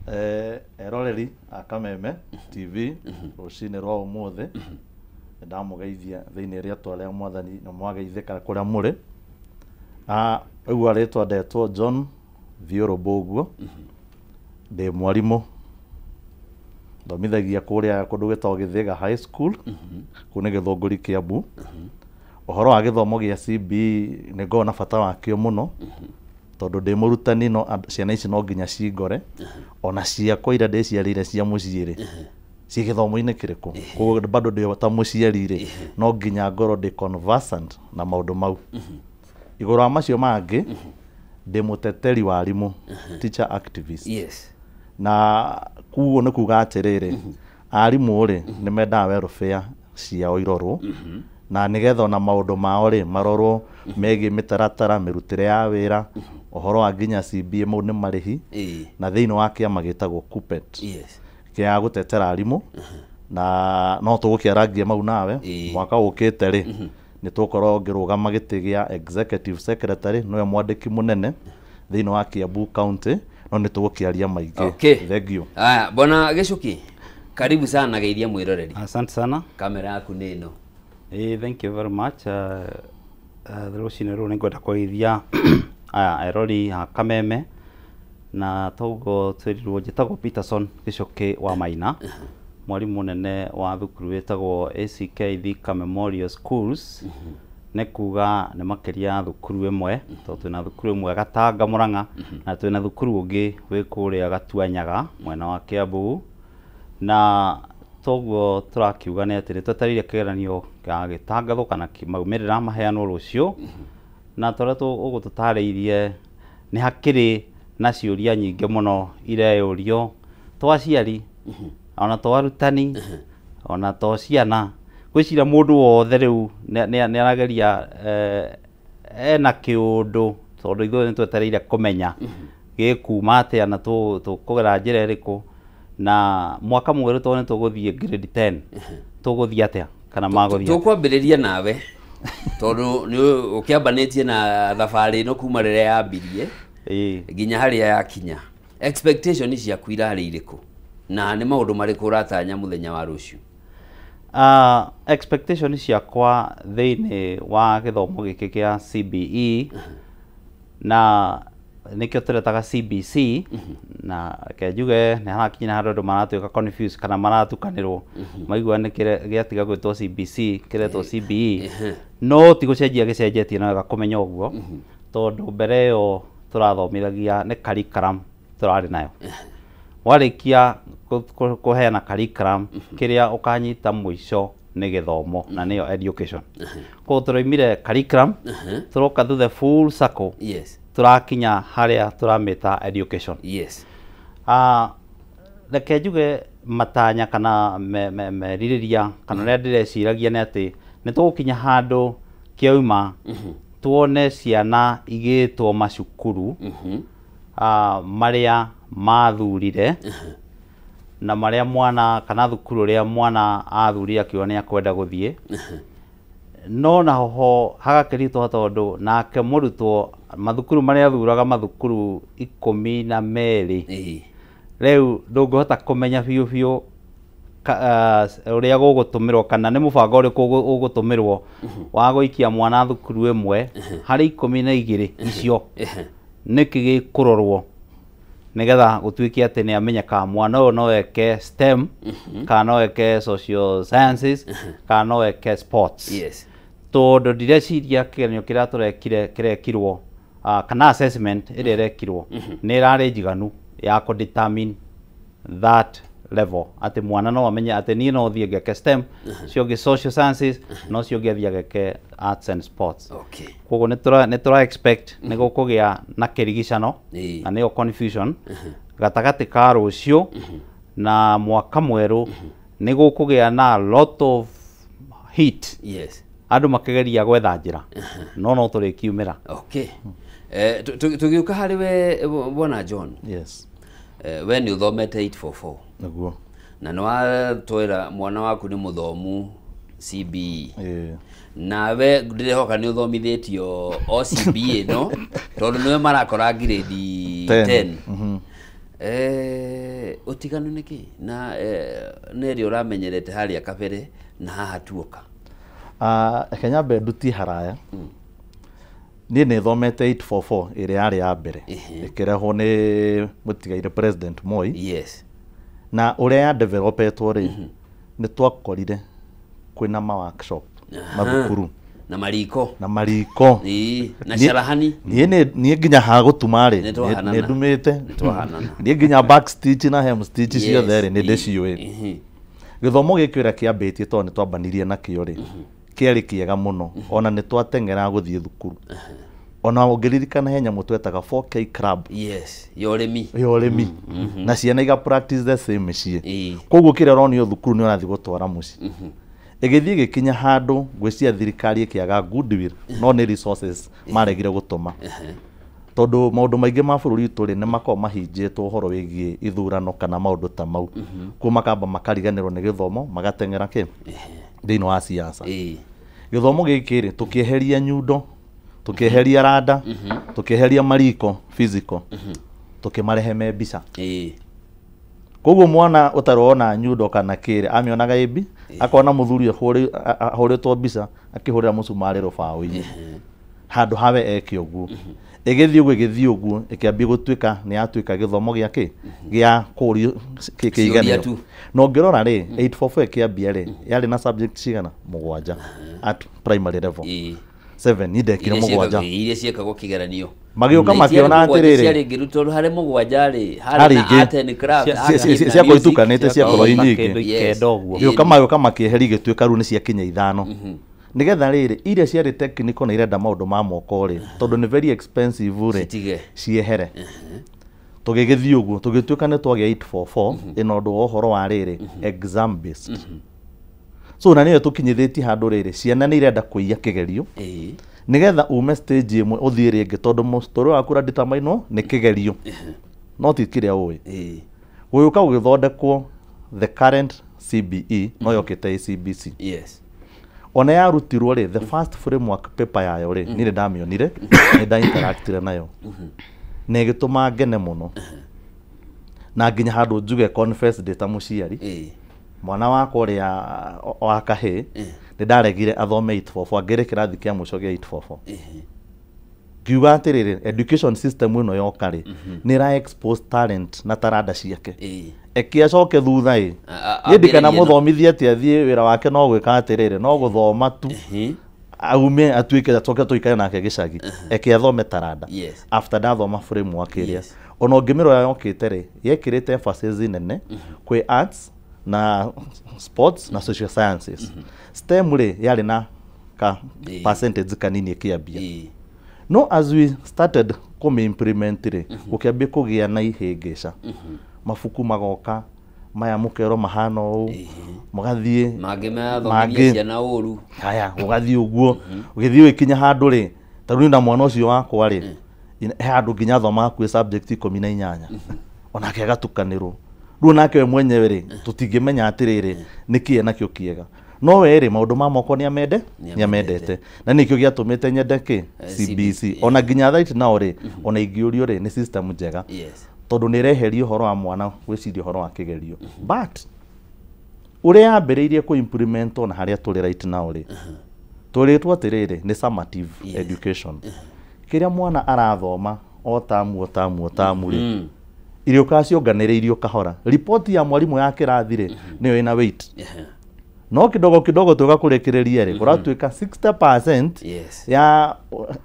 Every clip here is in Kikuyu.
Eroreri a Kameme TV, rũcinĩ rwa ũmũthĩ nĩndamũgeithia thĩinĩ rĩtwa rĩa Mwathani na mwageithĩka kũrĩa mũrĩ. Na ũguo rĩtwa ndetwo John Thiũrũ Mbũguo, ndĩ mwarimũ, thomithagia kũrĩa kũndũ gwĩtagwo Gĩthĩga High School, kũu nĩ Gĩthũngũri, Kĩambu. Ũhoro wa gĩthomo gĩa CBE nĩ ngoragwo na bata wakĩo mũno, tondũ ndĩ mũrutani no ciana ici no nginya cingore ona ciakwa iria ndĩciarĩire cia mũciĩ rĩ, ciĩ gĩthomo-inĩ kĩrĩkũ. Koguo bado ndĩ ta mũciari rĩ, no nginya ngorwo ndĩ conversant na maũndũ mau. Igũrũ wa macio mangĩ, ndĩ mũteteri wa arimũ, teacher activist. Na kuguo nĩ kuga atĩrĩrĩ, arimũ rĩ, nĩ mendaga welfare ciao irorwo, na nĩgetha ona maũndũ mao rĩ marorwo megiĩ mĩtaratara, mĩrutĩre ya wĩra, ũhoro wa nginya CBA, mau nĩ marĩhi. Na thĩinĩ wa kĩama gĩtagwo KUPPET kĩa gũtetera arimũ, na no tũgũkĩarangia mau nawe. Mwaka ũkĩte rĩ, nĩ tũgũkorwo ngĩrũgama gĩtĩ gĩa executive secretary, nĩwe mwandĩki mũnene thĩinĩ wa Kiambu County, no nĩ tũgũkĩaria maingĩ. Thank you. Aya, bwana Gĩcuki, karibu sana, geithia mwĩroreri. Asante sana. Kamera yaku nĩ ĩno. Thank you very much. Rũcinĩ rũrũ nĩngwenda kũgeithia aya erori a Kameme, na toguo twĩrirwo njĩtagwo Peterson Gĩcũkĩ wa Maina, mwarimũ mũnene wa thukuru wĩtagwo ACK Thika Memorial Schools. Nĩ kuga nĩ makĩria ya thukuru ĩmwe, tondũ twĩna thukuru ĩmwe Gatanga Mũrang'a, na twĩna thukuru ũngĩ wĩ kũrĩa Gatuanyaga mwena wa Kiambu. Na toguo tũrakiuga nĩ atĩ nĩ twetereire kĩgeranio gĩtangathwo kana maumĩrĩra maheanwo rũciũ, na torĩa ũgũtũtarĩirie nĩ hakĩrĩ na ciũria nyingĩ mũno ireyũrio to aciari, ona to arutani, ona to ciana. Ngwĩciria mũndũ wothe rĩu nĩ arageria ena kĩũndũ, tondũ ithuĩ nĩ twetereire kũmenya gĩkuma atĩa na tũkũgera njĩra ĩrĩkũ, na mwaka mwerũ tondũ nĩ tũgũthiĩ grade 10, tũgũthiĩ atĩa kana magũthiĩ atĩa? Tũkwambĩrĩria nawe tondũ nĩ ũkĩambanĩtie na thabarĩ ĩno kuma rĩrĩa yambirie nginya harĩa yakinya. Expectation ciaku irarĩ irĩkũ na nĩ maũndũ marĩkũ ũratanya mũthenya wa rũciũ? Expectation ciakwa thĩinĩ wa gĩthomo gĩkĩ kĩa CBE, na nĩkĩo tũretaga CBC, na reke njuge nĩ harakinya handũ andũ maratuĩka confused kana maratukanĩrwo, maigua nĩ gĩatiga gwĩtwo CBC kĩretwo CBE, no ti gũcenjia gĩcenjetie, na wega kũmenya ũguo, tondũ mbere ĩyo tũrathomithagia nĩ curriculum tũrarĩ nayo. Warĩkia kũheana curriculum, kĩrĩa ũkanyita mũico nĩ gĩthomo, na nĩyo education. Koguo tũraimire curriculum, tũroka to the full circle, tũrakinya harĩa tũramĩta education. Reke njuge matanya kana merirĩria kana ũrĩa ndĩreciragia nĩ atĩ nĩ tũgũkinya handũ kĩauma tuone ciana igĩtwo macukuru marĩa mathurire, na marĩa mwana kana thukuru ũrĩa mwana athurire akiuga nĩ akwenda gũthiĩ. No naho ho hagakĩritũha, tondũ nake mũrutwo mathukuru marĩa athuraga, mathukuru 12, rĩu ndũngĩhota kũmenya biũ biũ ũrĩa gũgũtũmĩrwo kana nĩ mũbango ũrĩkũ ũgũtũmĩrwo wa gũikia mwana thukuru ĩmwe harĩ 12 icio. Nĩkĩ gĩkũrorwo nĩgetha gũtuĩke atĩ nĩ amenyeka mwana ũyũ no eke STEM kana no eke social sciences kana no eke sports? Tondũ ndireciria kĩgeranio kĩrĩa tũrekire kĩrekirwo kana assessment ĩrĩa ĩrekirwo nĩ ĩrarĩ njiganu ya kũ determine that level, atĩ mwana no amenye atĩ niĩ no thiĩ ngeke STEM, cio ũngĩ social sciences, no cio ũngĩ athiĩ ageke arts and sports. Koguo nĩ tũra expect nĩ gũkũgĩa na kĩrigicano na nĩyo confusion gatagatĩ ka rũciũ na mwaka mwerũ. Nĩ gũkũgĩa na lot of heat, andũ makĩgeria gwetha njĩra, no tũrĩkiumĩra. Okay, tũgĩũka harĩ we bwana John. Yes. We nĩ ũthomete 844 Nĩguo. Na nĩ watwĩra mwana waku nĩ mũthomu CBE. Ĩĩ. Nawe ndĩrehoka nĩ ũthomithĩtio o CBE ĩno, tondũ nĩwe marakora grade 10. 10. Utiganu niki na nä rä å ramenyerete harĩa kabere na haha tuoka? Reke nyambe ndutie haraya. Niĩ nĩ thomete 844 ĩrĩa yarĩ ya mbere ĩkĩrehwo nĩ mũtigaire President Moi. Na ũrĩa ya developetwo rĩ, nĩ twakorire kwĩna ma workshop mathukuru na mariko na mariko. Ĩĩ, na carahani. Niĩ nginya ha gũtuma rĩ, Nĩ twahanana. nĩ ndumĩte. Nĩ twahanana. Niĩ nginya back stitch na hem stitch ciothe rĩ, nĩ ndĩciũĩ. Gĩthomo gĩkĩ ũrĩa kĩambĩtie, tondũ nĩ twambanirie nakĩo rĩ, kĩarĩ kĩega mũno. Ona nĩ twateng'eraga gũthiĩ thukuru. Ona ũngĩririkana he nyamũ twetaga 4K club. Yes, ya ũrĩmi. Ya ũrĩmi, na ciana iga practice the same mĩciĩ. Koguo kĩrĩa ũronio thukuru nĩ ũrathiĩ gũtwara mũciĩ. Ĩgĩthiĩ ĩgĩkinya handũ, ngwĩciria thirikari ĩkĩaga goodwill, no nĩ resources maregire gũtũma, tondũ maũndũ maingĩ ma bũrũri witũ rĩ, nĩ makoragwo mahinjĩtwo ũhoro wĩgiĩ ithurano kana maũndũ ta mau. Kuo makamba makariganĩrwo nĩ gĩthomo, magateng'era kĩ thĩinĩ wa siasa. Gĩthomo gĩkĩ rĩ, tũkĩeheria nyundo, tũkĩeheria randa, tũkĩeheria mariko physical, tũkĩmarehe me mbica. Koguo mwana ũtarĩ wona nyundo kana kĩrĩ, amĩonaga ĩmbi, akona mũthuri ahũrĩtwo mbica akĩhũrĩra mũcumarĩ rũbaũ-inĩ handũ hawe eke ũguo. Ĩgĩthiĩ ũguo, ĩgĩthiĩ ũguo, ĩkĩambia gũtuĩka nĩ yatuĩka gĩthomo gĩa kĩ gĩa kũũrio Ciũria kĩiganĩro. tu. Na ũngĩrora rĩ, 844 ĩkĩambia rĩ, yarĩ na subject cigana? Mũgwanja at primary level. 7, niĩ ndekire Iria mũgwanja. Iria ciĩkagwo kĩgeranio. Magĩũka Na itiarĩ makĩona mũgwanja, atĩrĩrĩ, ciarĩ ngĩru, tondũ harĩ mũgwanja rĩ, harĩ harĩ na ingĩ. art and craft, harĩ na ciakorwo music. itukanĩte, ciakorwo i nyingĩ. Kĩndũ ikenda ũguo. Gĩũka magĩũka makĩeheria, igĩtuĩka rĩu nĩ ciakinya ithano, nĩgetha rĩrĩ iria ciarĩ technical na irenda maũndũ ma moko rĩ, tondũ nĩ very expensive rĩ, Citige. ciehere. Tũgĩgĩthiĩ ũguo, tũgĩtuĩka nĩ twagĩa 844 ĩna ũndũ wa ũhoro wa rĩrĩ exam based. So na nĩyo tũkinyithĩtie handũ rĩrĩ ciana nĩ irenda kũiya kĩgerio nĩgetha ume stage ĩmwe ũthiĩ rĩngĩ, tondũ mũtũrĩre waku ũraditamainwo nĩ kĩgerio, no ti kĩrĩa ũĩ. Gũgĩũka gũgĩthondekwo the current CBE, no yokĩte ĩ CBC. Ona yarutirwo rĩ, the first framework paper yayo rĩ, niĩ nĩ ndamĩonire, nĩ nda interactire nayo na ĩgĩtũma ngene mũno, na nginya handũ njuge confess ndĩ ta mũciari, mwana wakwa ũrĩa wa kahĩĩ, nĩ ndaregire athome 844 angĩrĩ kĩrathi kĩa mũico gĩa 844. Ngiuga atĩrĩrĩ, education system ĩno yoka rĩ, nĩ ĩra expose talent na taranda ciake. Eke acoke thutha ĩ. Niĩ ndikana Ambĩrĩrie no. mũthomithie atĩ athiĩ wĩra wake no gwĩka atĩrĩrĩ, no gũthoma tu, aume atuĩke acoke tũikare nake gĩcagi. Eke athome taranda. After ndathoma framework ĩrĩa, ona ũngĩmĩrora yokĩte rĩ, yekĩrĩte emphasis nene kwĩ arts na sports na social sciences. STEM rĩ, yarĩ na ka percentage kanini ĩkĩambia. No as we started kũmĩ implement rĩ, gũkĩambia kũgĩa na ihĩngĩca. Mabuku magoka maya, mũkerwo mahana ũũ, mũgathiĩ mangĩ mathomithia mangĩ. Ciana ũru. Haya, ũgathiĩ ũguo, ũgĩthiĩ ũgĩkinya handũ rĩ, ta rĩu na mwana ũcio wakwa rĩ, he handũ nginya athomaga hakuhĩ subject 18, onake agatukanĩrwo. Rĩu nake we mwenyewe rĩ, tũtingĩmenya atĩrĩrĩ nĩkĩ enakĩo kĩega, no we rĩ, maũndũ ma moko nĩ amende nĩ amendete, na nĩkĩo gĩatũmĩte nyende kĩ CBC. Ona nginya right now rĩ, ona ingĩũrio rĩ, nĩ system njega, tondũ nĩ ĩreheria ũhoro wa mwana gwĩciria ũhoro wa kĩgerio. But ũrĩa yambĩrĩirie kũ implement na harĩa tũrĩ right now rĩ, tũrĩtwo atĩrĩrĩ nĩ summative education. Kĩrĩa mwana arathoma o tamu o tamu o tamu rĩ, irĩũkaga cionganĩrĩirio kahora. Riboti ya mwarimũ ya kĩrathi rĩ, nĩyo ĩna weight. No kidogo kidogo tũga kũrĩkĩrĩria rĩ, kũratuĩka 60% ya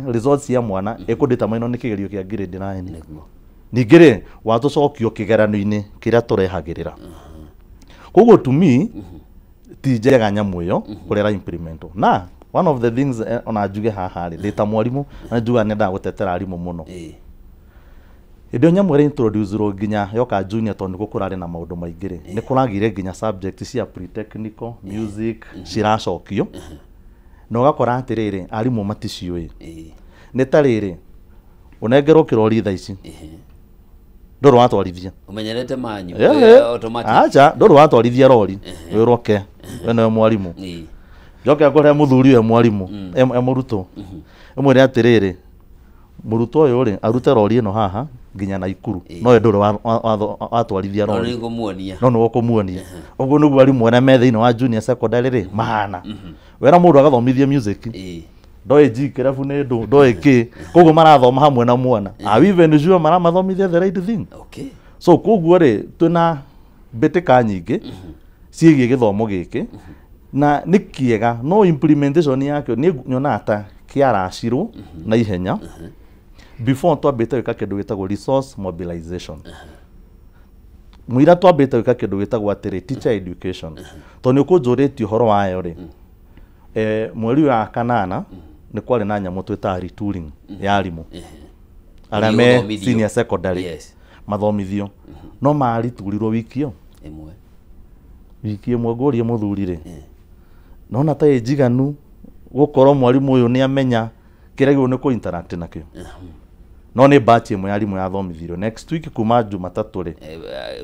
results ya mwana ĩkũdeterminwo nĩ kĩgerio kĩa grade 9. Ningĩ rĩ, watũcokio kĩgeranio-inĩ kĩrĩa tũrehagĩrĩra. Koguo to me ti njega nyamũ ĩyo kũrĩa ĩra implementwo. Na one of the things, ona njuge haha rĩ, ndĩ ta mwarimũ na njugaga nyendaga gũtetera arimũ mũno. Hĩndĩ ĩyo nyamũ ĩrĩa introduce nginya yoka junior, tondũ nĩkuo kũrarĩ na maũndũ maingĩ rĩ, nĩ kũragĩire nginya subject cia pre-technical music ciracokio, na ũgakora atĩrĩrĩ, arimũ maticiũĩ. Nĩ ta rĩrĩ, ũnengerwo kĩrori thaa ici, ndũrĩ watwarithia. Ũmenyerete manyu automatic. Acha, ndũrĩ watwarithia rori, wĩrwo we nĩwe mwarimũ. Njoke akore mũthuri we mwarimũ e mũrutwo, ĩmwĩre atĩrĩrĩ, mũrutwo ũyũ rĩ, arute rori ĩno haha. nginya Naikuru no ndũrĩ watwarithia No rori nĩ ngũmuonia. No nĩwe ũkũmuonia. Ũguo nĩguo arimũ arĩa me thĩinĩ wa junior secondary rĩ mahana wera mũndũ agathomithia music ndoĩ G kĩrabu nĩ ndũ ndoĩ kĩ, koguo marathoma hamwe na mwana. Are we even sure maramathomithia the right thing? Okay. So koguo rĩ twĩna mbĩtĩka nyingĩ ciĩgiĩ gĩthomo gĩkĩ na nĩ kĩega, no implementation yakĩo niĩ nyonaga ta kĩaracirwo na ihenya before twambĩte gwĩka kĩndũ gĩtagwo resource mobilization. Mũira twambĩte gwĩka kĩndũ gĩtagwo atĩrĩ teacher education, tondũ nĩ ũkũnjũrĩtie ũhoro wayo rĩ, mweri wa kanana nĩ kwarĩ na nyamũ twĩtaga retooling ya arimũ arĩa me Gũthomithio. senior secondary mathomithio, no mariturirwo wiki ĩyo Ĩmwe. Wiki ĩmwe. Ngũrie mũthuri rĩ, nona ta ĩ njiganu gũkorwo mwarimũ ũyũ nĩ amenya kĩrĩa gĩũ nĩ kũ interact nakĩo? No nĩ batch ĩmwe ya arimũ yathomithirio. Next week kuma Jumatatũ rĩ,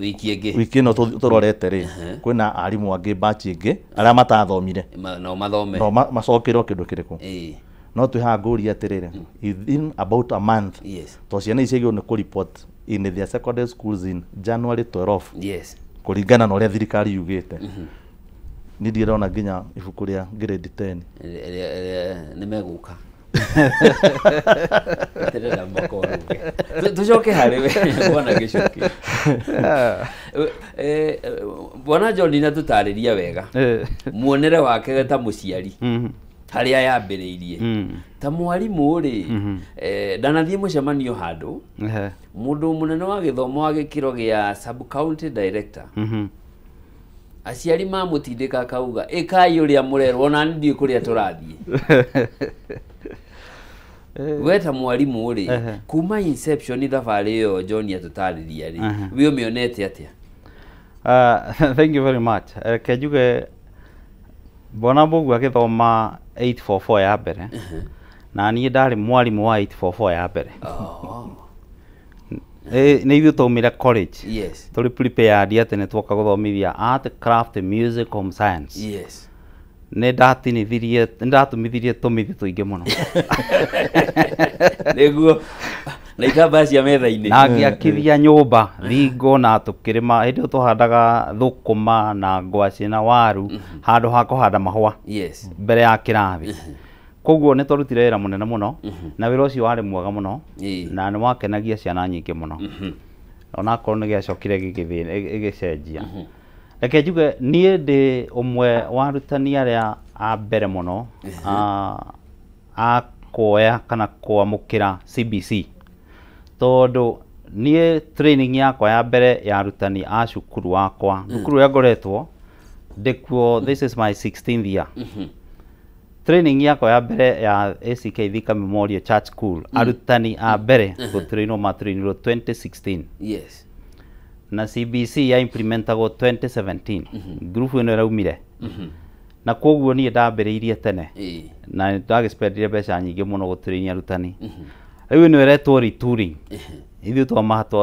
Wiki ĩngĩ. Wiki ĩno tũrorete rĩ, kwĩna arimũ angĩ batch ĩngĩ arĩa matathomire. No mathome. No macokerwo kĩndũ kĩrĩkũ? No twĩ haha ngũria atĩrĩrĩ, within about a month, to ciana ici ciagĩrĩirwo nĩ kũ report in their secondary schools in January 12 kũringana na ũrĩa thirikari yugĩte, niĩ ndirona nginya ibuku rĩa grade 10. Nĩ megũka. Eterera makorwo. Tũcoke harĩ we bwana Gĩcuki. Bwana John na tũtarĩria wega muonere wake ta mũciari harĩa yambĩrĩirie. Ta mwarimũ rĩ, ndanathiĩ mũcemanio handũ, mũndũ mũnene wa gĩthomo wa gĩkĩro gĩa sub county director, aciari mamũtindĩka akauga ĩkai ũrĩa mũrerwo, ona niĩ ndiũĩ kũrĩa tũrathiĩ. We ta mwarimũ rĩ, kuma inception thabarĩ ĩyo John atũtarĩria rĩ, we ũmĩonete atĩa? Thank you very much. Reke njuge Bwana Mbũgua agĩthoma 844 ya mbere na niĩ ndarĩ mwarimũ wa 844 ya mbere. Nĩ ithuĩ twaumire college tũrĩ prepared atĩ nĩ twoka gũthomithia art, craft, music, home science. Nĩ ndatinithirie, nĩ ndatumithirie tũmithi tũingĩ mũno. Nĩguo na itambaya cia metha-inĩ. Na ngĩakithia nyũmba thingo na tũkĩrĩma. Hĩndĩ ĩyo twahandaga thũkũma na ngwacĩ na waru handũ ha kũhanda mahũa mbere ya kĩrathi. Koguo nĩ twarutire wĩra mũnene mũno na wĩra ũcio warĩ mwega mũno na nĩ wakenagia ciana nyingĩ mũno, onakorwo nĩ gĩacokire gĩgĩcenjia. Reke njuge niĩ ndĩ ũmwe wa arutani arĩa a mbere mũno a kuoya kana kwamũkĩra CBC, tondũ niĩ training yakwa ya mbere ya arutani a cukuru wakwa, thukuru ũrĩa ngoretwo ndĩkuo, this is my 16th year, training yakwa ya mbere ya ACK Thika Memorial Church School, arutani a mbere gũtrainwo matrainirwo 2016 na CBC ya implementagwo 2017, group ĩno ĩraumire, na koguo niĩ ndambĩrĩirie tene na ndagĩspendire mbeca nyingĩ mũno gũtrain arutani. Rĩu ĩno ĩretwo retooling, ithuĩ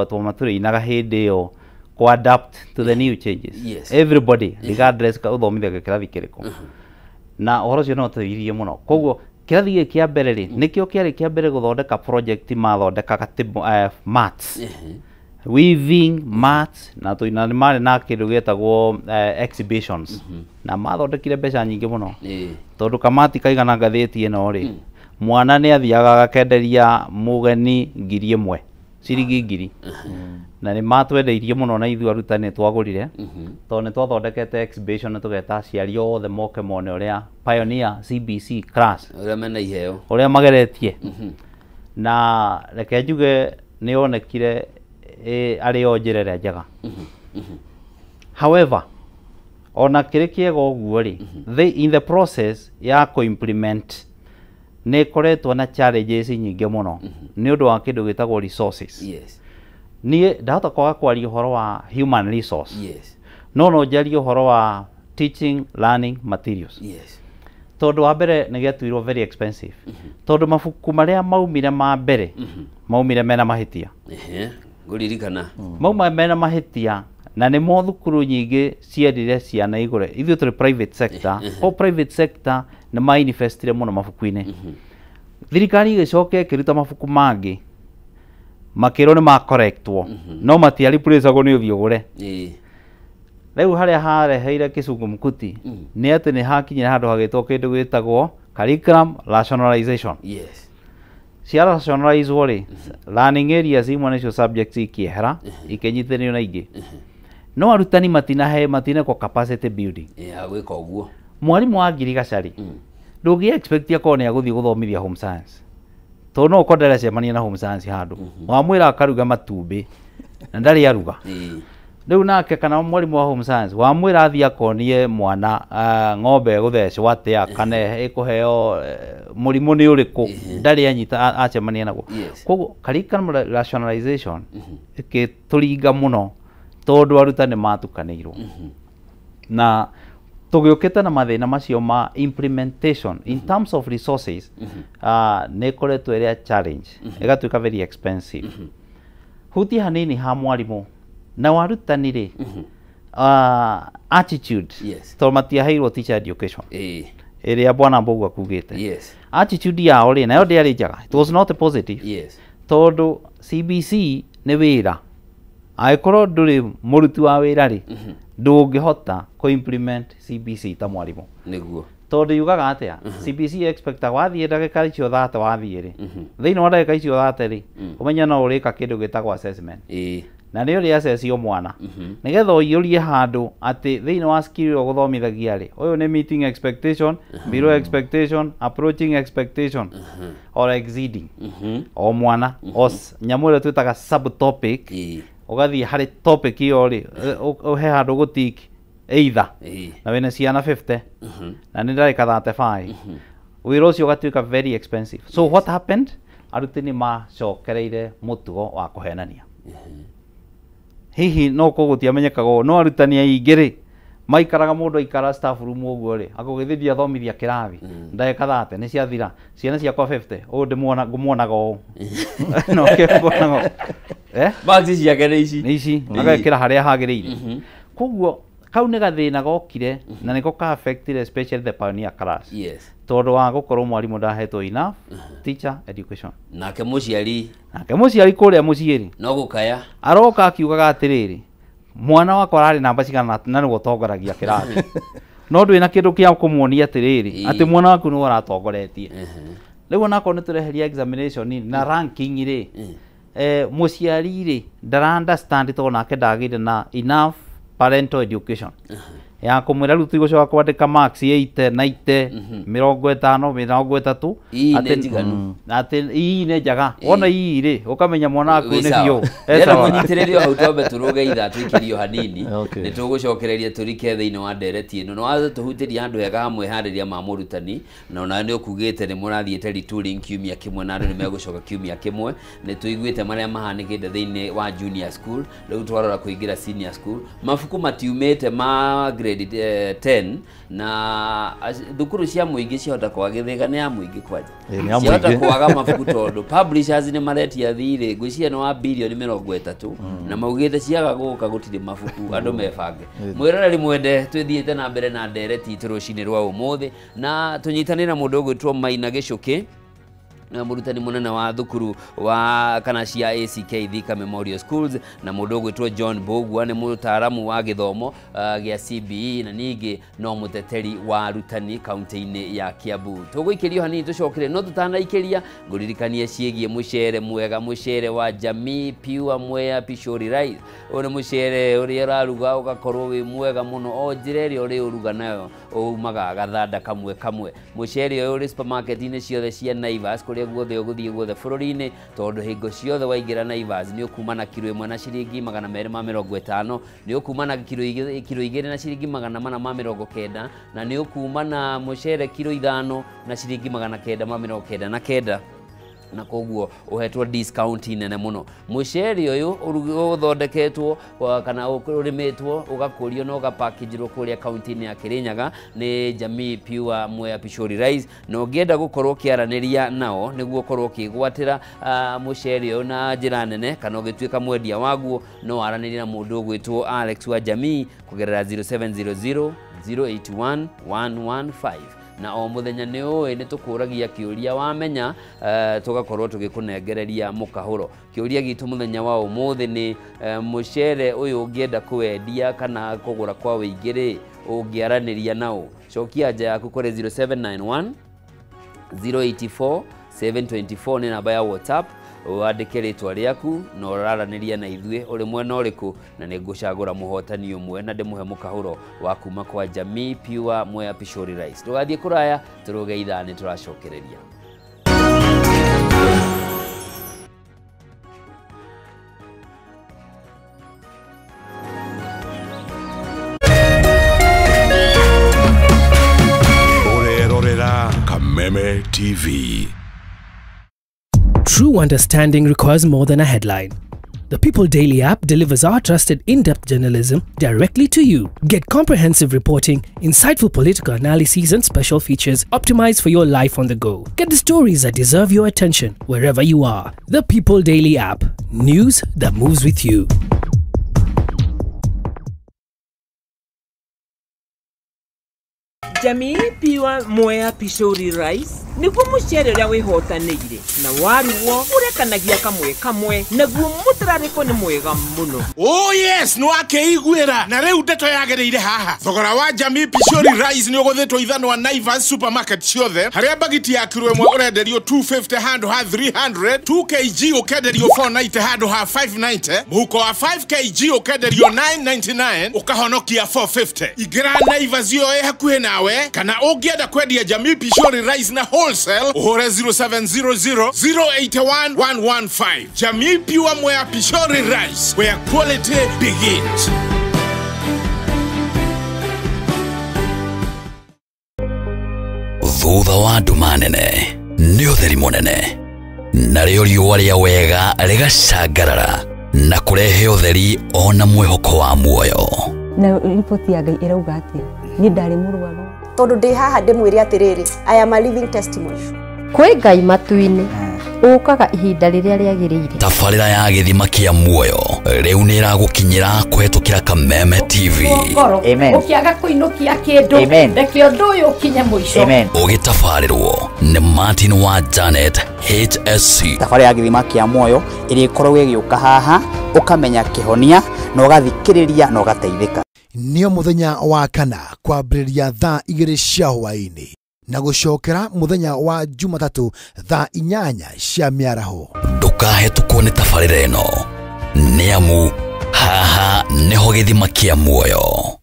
twamatũrainaga hĩndĩ ĩyo ku adapt to the new changes. Everybody regardless ka ũthomithagia kĩrathi kĩrĩkũ, na ũhoro ũcio no ũteithirie mũno. Koguo kĩrathi gĩkĩ kĩa mbere rĩ, nĩkĩo kĩarĩ kĩa mbere gũthondeka project mathondekaga maths, weaving mats, na na nĩ marĩ na kĩndũ gĩetagwo exhibitions, na mathondekire mbeca nyingĩ mũno tondũ kamati kaigana ngathĩti ĩno rĩ, mwana nĩ athiaga agakenderia mũgeni 1000, ciringi 1000, na nĩ matwendeirie mũno na ithuĩ arutani nĩ twagũrire tondũ nĩ twathondekete exhibition na tũgeta aciari othe moke mone ũrĩa Pioneer CBC class ũrĩa mena iheo. Ũrĩa mageretie, na reke njuge nĩ yonekire arĩ yo njĩra ĩrĩa njega. However, ona kĩrĩ kĩega ũguo rĩ, they in the process ya kũ-implement nĩ ĩkoretwo na challenges nyingĩ mũno nĩ ũndũ wa kĩndũ gĩtagwo resources. Niĩ ndahota kwaga kwaria ũhoro wa human resource, no njarie ũhoro wa teaching learning materials, tondũ wa mbere nĩ gĩatuirwo very expensive, tondũ mabuku marĩa maumire ma mbere maumire mena mahĩtia. Ngũririkana. Mauma mena mahĩtia na nĩmo thukuru nyingĩ ciendire ciana igũre. Ithuĩ tũrĩ private sector ko private sector nĩ mainvestire mũno mabuku-inĩ. Thirikari ĩgĩcoka ĩkĩruta mabuku mangĩ. Makĩrwo nĩ makorektwo no matiariplaceagwo nĩ ũthiĩ ũgũre. Rĩu harĩa hareheire kĩcungumkuti nĩ atĩ nĩ hakinyire handũ hagĩtwo kĩndũ gĩtagwo curriculum rationalization. Yes. Cia rationalizwo rĩ, learning areas imwe nĩcio subjects ikĩehera ikĩnyitĩrĩrio na ingĩ, no arutani matinahe matinekwo capacity building ya gwĩka ũguo. Mwarimũ wa ngirigaca rĩ, ndũngĩ expect akorwo nĩ agũthiĩ gũthomithia home science, tondũ no ũkorwo ndaracemania na home science handũ wamwĩra akaruga matumbĩ na ndarĩ aruga. Rĩu nake kana mwarimũ wa home science wamwĩra athiĩ akonie mwana ng'ombe ĩgũthecwo atĩa kana ĩkũheo mũrimũ nĩ ũrĩkũ, ndarĩ anyita acemania naguo. Koguo curriculum rationalization ĩkĩtũringa mũno tondũ arutani matukanĩirwo na tũgĩũkĩte na mathĩna macio ma implementation in terms of resources. Nĩ ĩkoretwo ĩrĩ a challenge, ĩgatuĩka very expensive. Hutie hanini ha mwarimũ na warutani rĩ, attitude, tondũ matiaheirwo teacher education ĩrĩa bwana Mbugua akugĩte. Attitude yao rĩ, nayo ndĩarĩ njega, it was not positive. Tondũ CBC nĩ wĩra, angĩkorwo ndũrĩ mũruti wa wĩra rĩ, ndũngĩhota kũ implement CBC ta mwarimũ. Nĩguo. Tondũ yugaga atĩa? CBC expecta wathiĩ ndagĩka icio 30 wathiĩ rĩ, thĩinĩ wa ndagĩka icio 30 rĩ, ũmenye no ũrĩka kĩndũ gĩtagwo assessment, na nĩ ũrĩ assess o mwana nĩgetha ũiyũrie handũ atĩ thĩinĩ wa skill ĩyo ũgũthomithagia rĩ, ũyũ nĩ meeting expectation, below expectation, approaching expectation or exceeding. O mwana o nyamũ ĩrĩa twĩtaga subtopic, ũgathiĩ harĩ topic ĩyo rĩ, he handũ gũtik either na wĩna ciana 50 na nĩ ndagĩka 35, wĩra ũcio ũgatuĩka very expensive. So what happened, arutani macokereire mũtugo wa kũhenania. Hihi no kũgũtiamenyekaga ũũ, no arutani aingĩ rĩ, maikaraga mũndũ aikara staff room ũguo rĩ, akũgĩthiĩ ndiathomithia kĩrathi ndagĩka 30 nĩ ciathira, ciana ciakwa 50, ũũ ndĩmuona ngũmuonaga ũũ no ngũmuonaga ũũ, eh. Marks ciake nĩ ici. Nĩ ici, agekĩra harĩa hagĩrĩire. Koguo kau nĩ gathĩna gokire na nĩko ka affected especially the pioneer class, tondũ wa gũkorwo mwarimũ ndahetwo enough teacher education. Nake mũciari? Nake mũciari kũrĩa mũciĩ rĩ, no gũkaya. Aroka akiugaga atĩrĩrĩ, mwana wakwa ararĩ namba cigana na nĩwe ũtongoragia kĩrathi, no ndwĩ na kĩndũ kĩa kũmuonia atĩrĩrĩ atĩ mwana waku nĩwe ũratongoretie. Rĩu onakorwo nĩ tũreheria examination na ranking rĩ, mũciari rĩ ndara understand tondũ nake ndagĩire na enough parental education ya kũmwĩra rĩu tigũcoka kwandĩka marks 80, 90, 50, 30. Ii nĩ njiganu. Atĩ ii nĩ njega, wona ii rĩ, ũkamenya mwana waku nĩ biũ e Ndĩrenda sawa. mũnyitĩrĩrio hau twambe tũrũge ithaa tũikĩrio hanini. Okay. Nĩ tũgũcokereria tũrike thĩinĩ wa ndereti ĩno. Nĩ watũhutĩria handũ hega hamwe harĩria ma mũrutani, na onawe nĩ ũkugĩte nĩ mũrathiĩte retooling kiumia kĩmwe na andũ nĩ megũcoka kiumia kĩmwe. Nĩ tũiguĩte marĩa mahanĩkĩte thĩinĩ wa junior school, rĩu twarora kũingĩra senior school. Mabuku matiumĩte ma grade 10 na thukuru cia mũingĩ ciahota kwaga, Gĩthĩga nĩ ya mũingĩ kwanja. Ĩ, nĩ ya Ciahota mũingĩ. kwaga mabuku tondũ publishers nĩ maretia thirĩ ngwĩciria nĩ wa bilioni 30 na maugĩte ciaga gũka gũtirĩ mabuku, andũ mebange. Mwĩroreri mwende, twĩthiĩte na mbere na ndereti itũ rũcinĩ rwa ũmũthĩ na tũnyitanĩre na mũndũ ũgwĩtwo Maina Gĩcũkĩ na mũrutani mũnene wa thukuru wa kana cia ACK Thika Memorial Schools, na mũndũ ũgwĩtwo John Mbugua nĩ mũtaaramu wa gĩthomo gĩa CBE na ningĩ no mũteteri wa arutani kaunti-inĩ ya Kiambu. Tũgũikĩrio hanini tũcokere, no tũtanaikĩria ngũririkanie ciĩgiĩ mũcere mwega, mũcere wa Jamii Pure Mwea Pishori Rice. Ũyũ nĩ mũcere ũrĩa ũraruga ũgakorwo wĩ mwega mũno, o njĩra ĩrĩa ũrĩũruga nayo umaga gathanda kamwe kamwe. Mũcere ũyũ ũrĩ supermarket-inĩ ciothe cia Naivas kũrĩa guothe ũgũthiĩ guothe bũrũri-inĩ, tondũ hingo ciothe waingĩra Naivas nĩ ũkuma na kiro 1 na ciringi 250, nĩ ũkuma na kiro 2 na ciringi 490, na nĩ ũkuma na mũcere kiro 5 na ciringi 999, na koguo ũhetwo discount nene mũno. Mũcere ũyũ ũthondeketwo kana ũrĩmĩtwo ũgakũrio na ũgapackagirwo kũrĩa kaunti-inĩ ya Kirinyaga nĩ Jamii Pure Mwea Pishori Rice, na ũngĩenda gũkorwo ũkĩaranĩria nao nĩguo ũkorwo ũkĩgwatĩra mũcere ũyũ na njĩra nene kana ũgĩtuĩka mwendia waguo, no waranĩrie na mũndũ ũgwĩtwo Alex wa Jamii kũgerera 0700 081 115. Na o muthenya nĩ ũĩ nĩ tũkũragia kĩũria wamenya, tũgakorwo tũgĩkũnengereria mũkahũro. Kĩũria gitũ mũthenya wa ũmũthĩ nĩ mũcere ũyũ ũngĩenda kũwendia kana kũgũra kwa wĩingĩ rĩ, ũngĩaranĩria nao. Cokia anja yaku kũrĩ 0791 084 724 nĩ namba ya WhatsApp. Wandĩke rĩtwa rĩaku na ũraranĩria na ithuĩ ũrĩ mwena ũrĩkũ, na nĩ ngũcagũra mũhotani ũmwe na ndĩmũhe mũkahũro wa kuma kwa Jamii Pure Mwea Pishori Rice. Ndũgathiĩ kũraya, tũrũge ithaa nĩ tũracokereria. Ũrerorera Kameme TV. True understanding requires more than a headline. The People Daily app delivers our trusted in-depth journalism directly to you. Get comprehensive reporting, insightful political analyses and special features optimized for your life on the go. Get the stories that deserve your attention wherever you are. The People Daily app. News that moves with you. Jamii Pure Mwea Pishori Rice niguo mucere uria wihotanĩire na warugwo urekanagia kamwe kamwe naguo mutararĩko nĩ mwega mũno. Oh yes, nĩ wakĩiguĩra na rĩu ndeto yagĩrĩire haha. Thogora wa Jamii Pishori Rice nĩ ũgũthĩtwo ithanwa Naivas supermarket ciothe, harĩa bagiti ya kiro ĩmwe ũrenderio 250 handũ ha 300, 2 kg ũkenderio 490 handũ ha 590, mũhuko wa 5 kg ũkenderio 999 ũkahonokia 450. Ingĩra Naivas yo ĩ hakuhĩ nawe, kana ũngĩenda kwendia Jamii Pishori Rice na wholesale ũhũre 0700 081 115. Jamii Pure Mwea Pishori Rice, where quality begins. Thutha wa nduma nene nĩ ũtheri mũnene, narĩo riũa rĩa wega rĩgacangarara na kũrehe ũtheri ona mwĩhoko wa muoyo. Na riboti ya Ngai ĩrauga atĩa? Niĩ ndarĩ mũrwaru. Tondũ ndĩ haha ndĩmwĩre atĩrĩrĩ, I am a living testimony. Kwĩ Ngai matu-inĩ ũkaga ihinda rĩrĩa rĩagĩrĩire. Tabarĩra ya gĩthima kĩa muoyo rĩu nĩ ĩragũkinyĩra kũhetũkĩra Kameme TV. Amen. Ũkĩaga kũinũkia kĩndũ, reke ũndũ ũyũ ũkinye mũico. Amen. Ũgĩtabarĩrwo nĩ Martin wa Janet HSC. Tabarĩra ya gĩthima kĩa muoyo ĩrĩa ĩkoragwo ĩgĩũka haha, ũkamenya kĩhonia na ũgathikĩrĩria na ũgateithĩka. Nĩo mũthenya wa kana kwambĩrĩria thaa 2 cia hwaĩ-inĩ na gũcokera mũthenya wa Jumatatũ thaa 8 cia mĩaraho. Ndũkahetũkwo nĩ tabarĩra ĩno, nĩ amu haha nĩho gĩthima kĩa muoyo.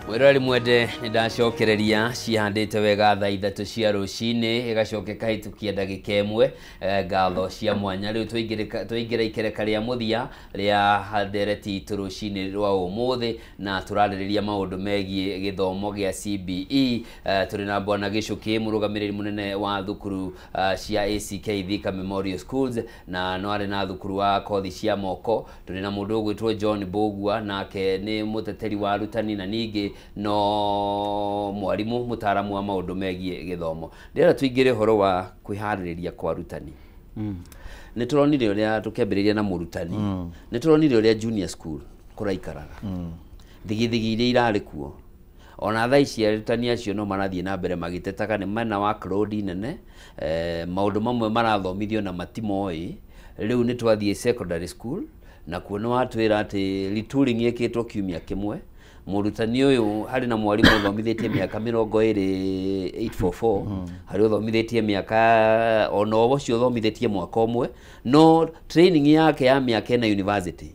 Mwĩroreri mwende nĩ ndacokereria cihandĩte wega thaa 3 cia rũcinĩ ĩgacoka ĩkahĩtũkia ndagĩka ĩmwe. Ngatho cia mwanya rĩu twaingĩra ikereka rĩa mũthia rĩa ndereti itũ rũcinĩ rwa ũmũthĩ, na tũrarĩrĩria maũndũ megiĩ gĩthomo gĩa CBE. Tũrĩ na Bwana Gĩchũkĩ, mũrũgamĩrĩri mũnene wa thukuru cia ACK Thika Memorial Schools, na no arĩ na thukuru wa kothi cia moko. Tũrĩ na mũndũ ũgwĩtwo John Mbũgua, nake nĩ mũteteri wa arutani na ningĩ no mwarimu mutaaramu wa maundu megie githomo. Ndĩrenda tuingĩre ũhoro wa kwĩharĩrĩria kwa arutani. Nĩ tũronire ũrĩa tũkĩambĩrĩria na mũrutani, nĩ tũronire ũrĩa junior school kũraikaraga, thigithigi iria irarĩ kuo. Ona thaa ici arutani acio no marathiĩ na mbere magĩtetaga nĩ mena workload nene, maũndũ mamwe marathomithio na matimoĩ. Rĩu nĩ twathiĩ secondary school na kuo nĩ watwĩra atĩ retooling ĩkĩtwo kiumia kĩmwe. Mũrutani ũyũ harĩ na mwarimũ ũthomithĩtie mĩaka 2844, harĩ ũthomithĩtie mĩaka ona ũcio ũthomithĩtie mwaka ũmwe, no training yake ya mĩaka ĩna university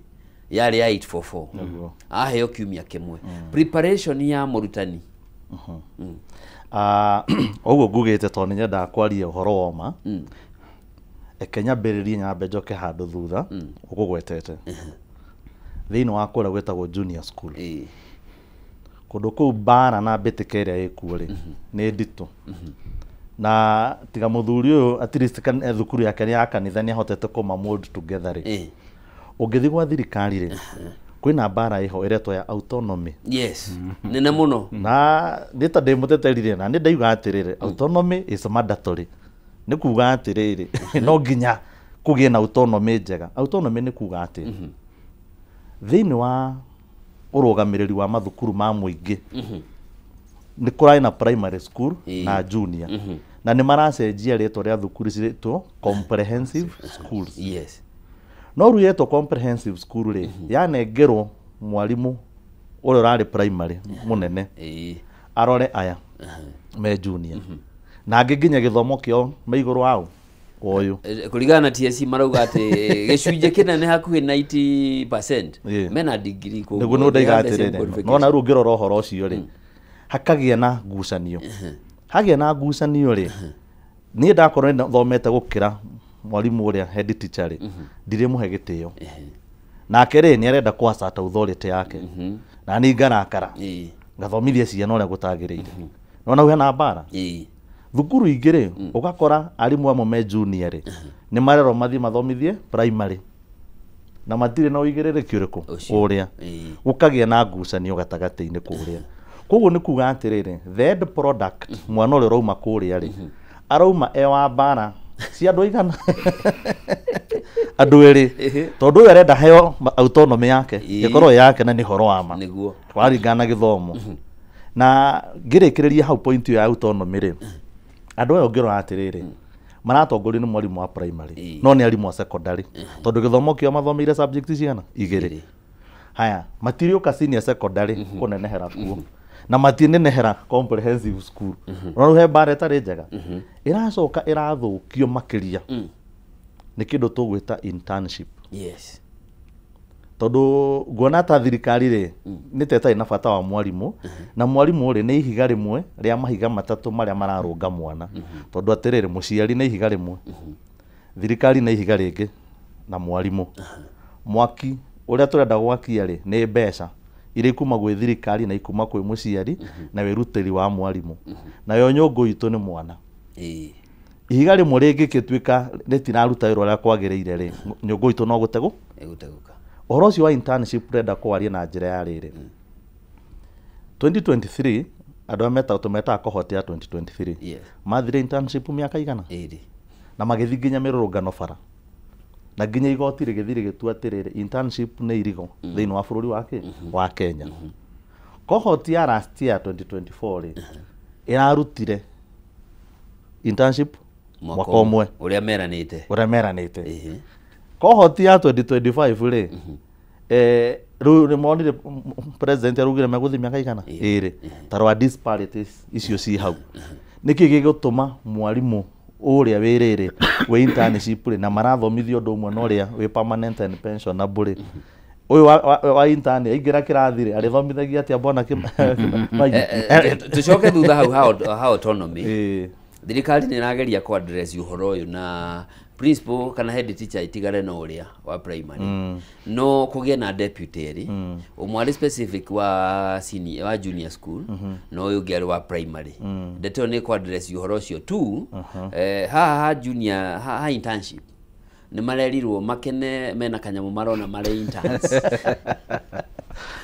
yarĩ ya 844, aheo kiumia kĩmwe. Preparation ya mũrutani. Ũguo ngugĩte tondũ nĩ nyendaga kwaria ũhoro wa ma. Reke nyambĩrĩrie nyambe njoke handũ thutha ũkũgwetete thĩinĩ wa kũrĩa gwĩtagwo junior school. Kũndũ kũu mbara na mbĩtĩka ĩrĩa ĩkuo rĩ nĩ nditũ, na tiga mũthuri ũyũ at least thukuru yake nĩ ya kanitha nĩ ahotete kũma mold together rĩ, ũngĩthiĩ gwa thirikari rĩ kwĩna mbara ĩho ĩretwo ya autonomy. Yes, nene mũno. Na nĩ ta ndĩ mũteterire na nĩ ndaiga atĩrĩrĩ, autonomy is mandatory. Nĩ kuga atĩrĩrĩ, no nginya kũgĩe na autonomy njega. Autonomy nĩ kuga atĩ thĩinĩ wa ũrũgamĩrĩri wa mathukuru ma mũingĩ nĩ kũrarĩ na primary school na junior, na nĩ maracenjia rĩtwa rĩa thukuru cirĩtwo comprehensive schools. Yes. No rĩu yetwo comprehensive school rĩ, yanengerwo mwarimũ ũrĩa ũrarĩ primary mũnene arore aya me junior, na angĩ nginya gĩthomo kĩao me igũrũ wao ũyũ. Kũringana na TSC marauga atĩ gĩcunjĩ kĩnene hakuhĩ 90% mena degree. Nĩguo nĩ ndaiga atĩrĩrĩ, nona rĩu ũngĩrora ũhoro ũcio rĩ, hakagĩa na ngucanio. Hagĩa na ngucanio rĩ, niĩ ndakorwo nĩ thomete gũkĩra mwarimũ ũrĩa head teacher rĩ, ndirĩmũhe gĩtĩo. Nake rĩ nĩ arenda kũ assert authority yake, na niĩ ngarakara ngathomithia ciana ũrĩa gũtagĩrĩire. Nona hau hena mbara. Thukuru ingĩ rĩ, ũgakora arimũ amwe me junior rĩ nĩ marerwo mathiĩ mathomithie primary na matirĩ na ũigĩrĩrĩki ũrĩkũ ũrĩa, gũkagĩa na ngucanio gatagatĩ-inĩ kũrĩa. Koguo nĩ kuga atĩrĩrĩ, the end product mwana ũrĩa ũrauma kũrĩa rĩ, arauma e wa mbara cia andũ aigana? Andũ erĩ, tondũ ũyũ arenda heo autonomy yake ĩkorwo ĩ yake, na nĩ ũhoro wa ma waringana na gĩthomo. Na ngĩrĩkĩrĩria hau point ĩyo ya autonomy rĩ, andũ aya ũngĩrora atĩrĩrĩ, maratongorio nĩ mwarimũ wa primary no nĩ arimũ a secondary, tondũ gĩthomo kĩao mathomeire subject cigana? Igĩrĩ. Haya, matirĩũka senior secondary kũnenehera kuo, na matinenehera comprehensive school. No rĩu he mbara ĩtarĩ njega ĩracoka ĩrathũkio makĩria nĩ kĩndũ tũgwĩta internship. Yes. Tondũ nguona ta thirikari rĩ nĩ ta ĩtarĩ na bata wa mwarimũ, na mwarimũ rĩ nĩ ihiga rĩmwe rĩa mahiga matatũ marĩa mararũnga mwana. Tondũ atĩrĩrĩ, mũciari nĩ ihiga rĩmwe, thirikari nĩ ihiga rĩngĩ, na mwarimũ. Mwaki ũrĩa tũrenda gwakia rĩ nĩ mbeca iria ikuma gwĩ thirikari na ikuma kwĩ mũciari na wĩrutĩri wa mwarimũ. Nayo nyũngũ itũ nĩ mwana. Ihiga rĩmwe rĩngĩgĩtuĩka rĩtiraruta wĩra ũrĩa kwagĩrĩire rĩ, nyũngũ itũ no gũtegũ ĩgũtegũka. Ũhoro ũcio wa internship ũrenda kwaria na njĩra ya rĩrĩ, 2023 andũ arĩa metagwo tũmetaga cohort ya 2023 mathire internship mĩaka igana ĩrĩ, na magĩthiĩ nginya mĩrũrũngano bara, na nginya igoti rĩgĩthiĩ rĩgĩtua atĩrĩrĩ, internship nĩ irigo thĩinĩ wa bũrũri wa Kenya. Cohort ya last year 2024 rĩ, ĩrarutire internship mwaka ũmwe ũrĩa meranĩte. Ũrĩa meranĩte. Cohort ya 2025 rĩ, rĩu nĩ monire president araugire megũthiĩ mĩaka igana ĩrĩ. Ta rora disparities icio ci hau. Nĩkĩ gĩgũtũma mwarimũ ũrĩa wĩ rĩrĩ wĩ internship rĩ, na marathomithio ũndũ ũmwe na ũrĩa wĩ permanent and pensionable rĩ, ũyũ wa intern aingĩra kĩrathi rĩ arĩthomithagia atĩa mbona? Tucoke thutha hau ha autonomy. Thirikari nĩ ĩrageria kũ address ũhoro ũyũ na principal kana head teacher itigare na ũrĩa wa primary, no kũgĩe na deputy erĩ, ũmwe arĩ specific wa senior, wa junior school, na ũyũ ũngĩ arĩ wa primary. Ndeto ĩyo nĩ kũ address ũhoro ũcio tu. Haha ha junior ha internship nĩ marerirwo makene mena kanyamũ marona marĩ interns.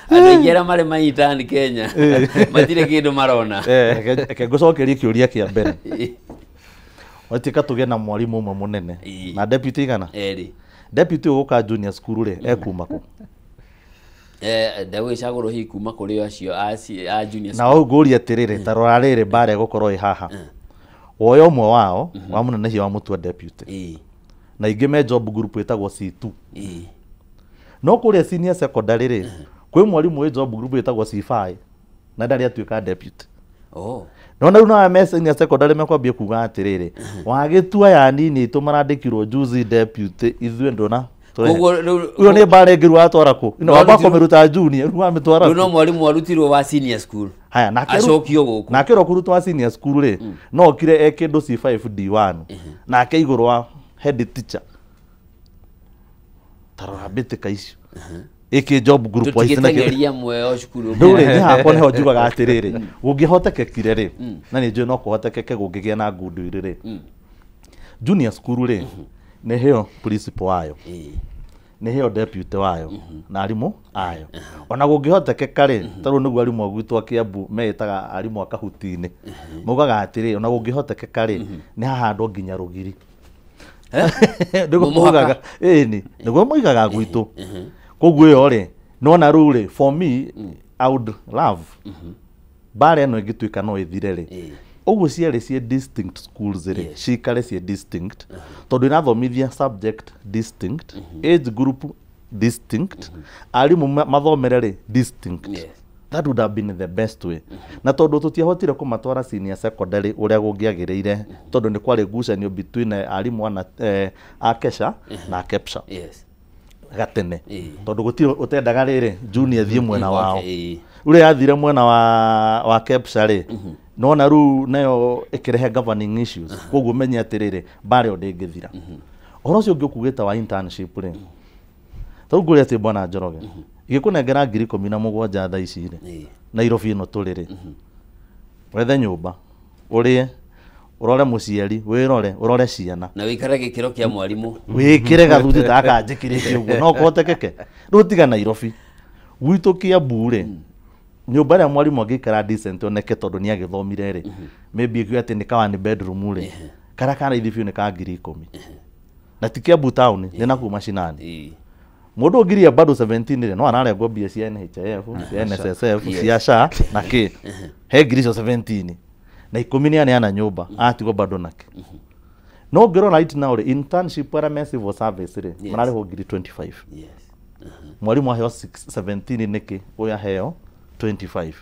Andũ aingĩ arĩa marĩ ma intern Kenya matirĩ kĩndũ marona. Reke ngũcokerie kĩũria kĩa mbere. Watuĩka tũgĩe na mwarimũ ũmwe mũnene na deputy igana erĩ, deputy ũgũka junior school rĩ ekuma kũ? Ndagwĩcagũrwo hihi kuma kũrĩ acio a junior Na hau ngũria atĩrĩrĩ, ta rora rĩrĩ mbara ĩgũkorwo ĩ haha, woya ũmwe wao wa mũnene wa mũtua deputy, na ingĩ me job group ĩtagwo C2. No kũrĩa senior secondary rĩ, kwĩ mwarimũ wĩ job group ĩtagwo C5 na ndarĩ atuĩka deputy. No na rĩu nawe me senior secondary mekwambia kuga atĩrĩrĩ, wagĩtua ya nini itũ marandĩkirwo juzi deputy, ithuĩ ndũna Koguo rĩu ũyũ nĩ mbara ĩngĩ rĩu watwara kũ? Ino wamba kũmĩruta junior, rĩu wamĩtwara rĩu no mwarimũ arutirwo wa senior school Haya, nake acokio gũkũ. Nake ũrĩa ũkũrutwo wa senior school rĩ, no okire e kĩndũ C5 D1 nake igũrũ wa Head teacher tarora mbĩtĩka icio ĩkĩ job group wise na kĩ- Tũtingĩteng'eria mweo cukuru. Ndũrĩ nĩ hakwa nĩho njugaga atĩrĩrĩ, gũngĩhotekekire rĩ, na nĩ njũĩ no kũhotekeke gũngĩgĩa na ngundu rĩ, junior school rĩ, nĩ heo principal wayo, nĩ heo deputy wayo na arimũ ayo. Ona gũngĩhotekeka rĩ, tarĩu nĩguo arimũ a gwitũ a Kiambu meĩtaga arimũ a kahuti-inĩ, maugaga atĩrĩ, ona gũngĩhotekeka rĩ, nĩ hahandwo nginya rũgiri. Nĩguo Mũhaka. maugaga, ĩni nĩguo moigaga gwitũ. Koguo ĩyo rĩ, nona rĩu rĩ, for me I would love mbara ĩno ĩngĩtuĩka no ĩthire rĩ, ũguo cierĩ ciĩ distinct schools rĩ, cikare ciĩ distinct, tondũ irathomithia subject distinct, age group distinct, arimũ mathomere rĩ distinct. That would have been the best way. Na tondũ tũtiahotire kũmatwara senior secondary ũrĩa kũngĩagĩrĩire, tondũ nĩ kwarĩ ngucanio between arimũ ana a Kesha na a Kepsha. Gatene, tondũ gũtirĩ ũtendaga rĩrĩ junior thiĩ mwena wao. Ũrĩa yathire mwena wa Kepsha rĩ, nona rĩu nayo ĩkĩrehe governing issues. Koguo menye atĩrĩrĩ, mbara ĩyo ndĩngĩthira. Ũhoro ũcio ũngĩ ũkugĩte wa internship rĩ, tarĩu ngũria atĩ bwana Njoroge, ingĩkũnengera 17,000 thaa ici rĩ, Nairobi ĩno tũrĩ rĩ, wethe nyũmba, ũrĩe, ũrore mũciari, wĩrore, ũrore ciana, na wĩikare gĩkĩro kĩa mwarimũ, wĩkĩre gathuti ta gaka njĩkĩrĩte ũguo, no kũhotekeke? Rĩu tiga Nairobi, gwitũ Kiambu rĩ, nyũmba ĩrĩa mwarimũ angĩikara decent oneke tondũ nĩ agĩthomire rĩ, maybe ĩkiuge atĩ nĩ ka one bedroom rĩ, karĩa ka raithi biũ nĩ ka 10,000, na ti Kiambu town, nĩ nakũu macinani. Mũndũ ngiria bado 17 rĩ, no ararengwo mbia cia NHIF, cia NSSF, cia SHA na kĩ, he ngiri icio 17 na 10 nĩ aneana nyũmba, atigwo bado nake. No ngĩrora right now rĩ, internship arĩa me civil service rĩ, mararĩhwo ngiri 25. Mwarimũ aheo 17 nĩkĩ, ũyũ aheo 25,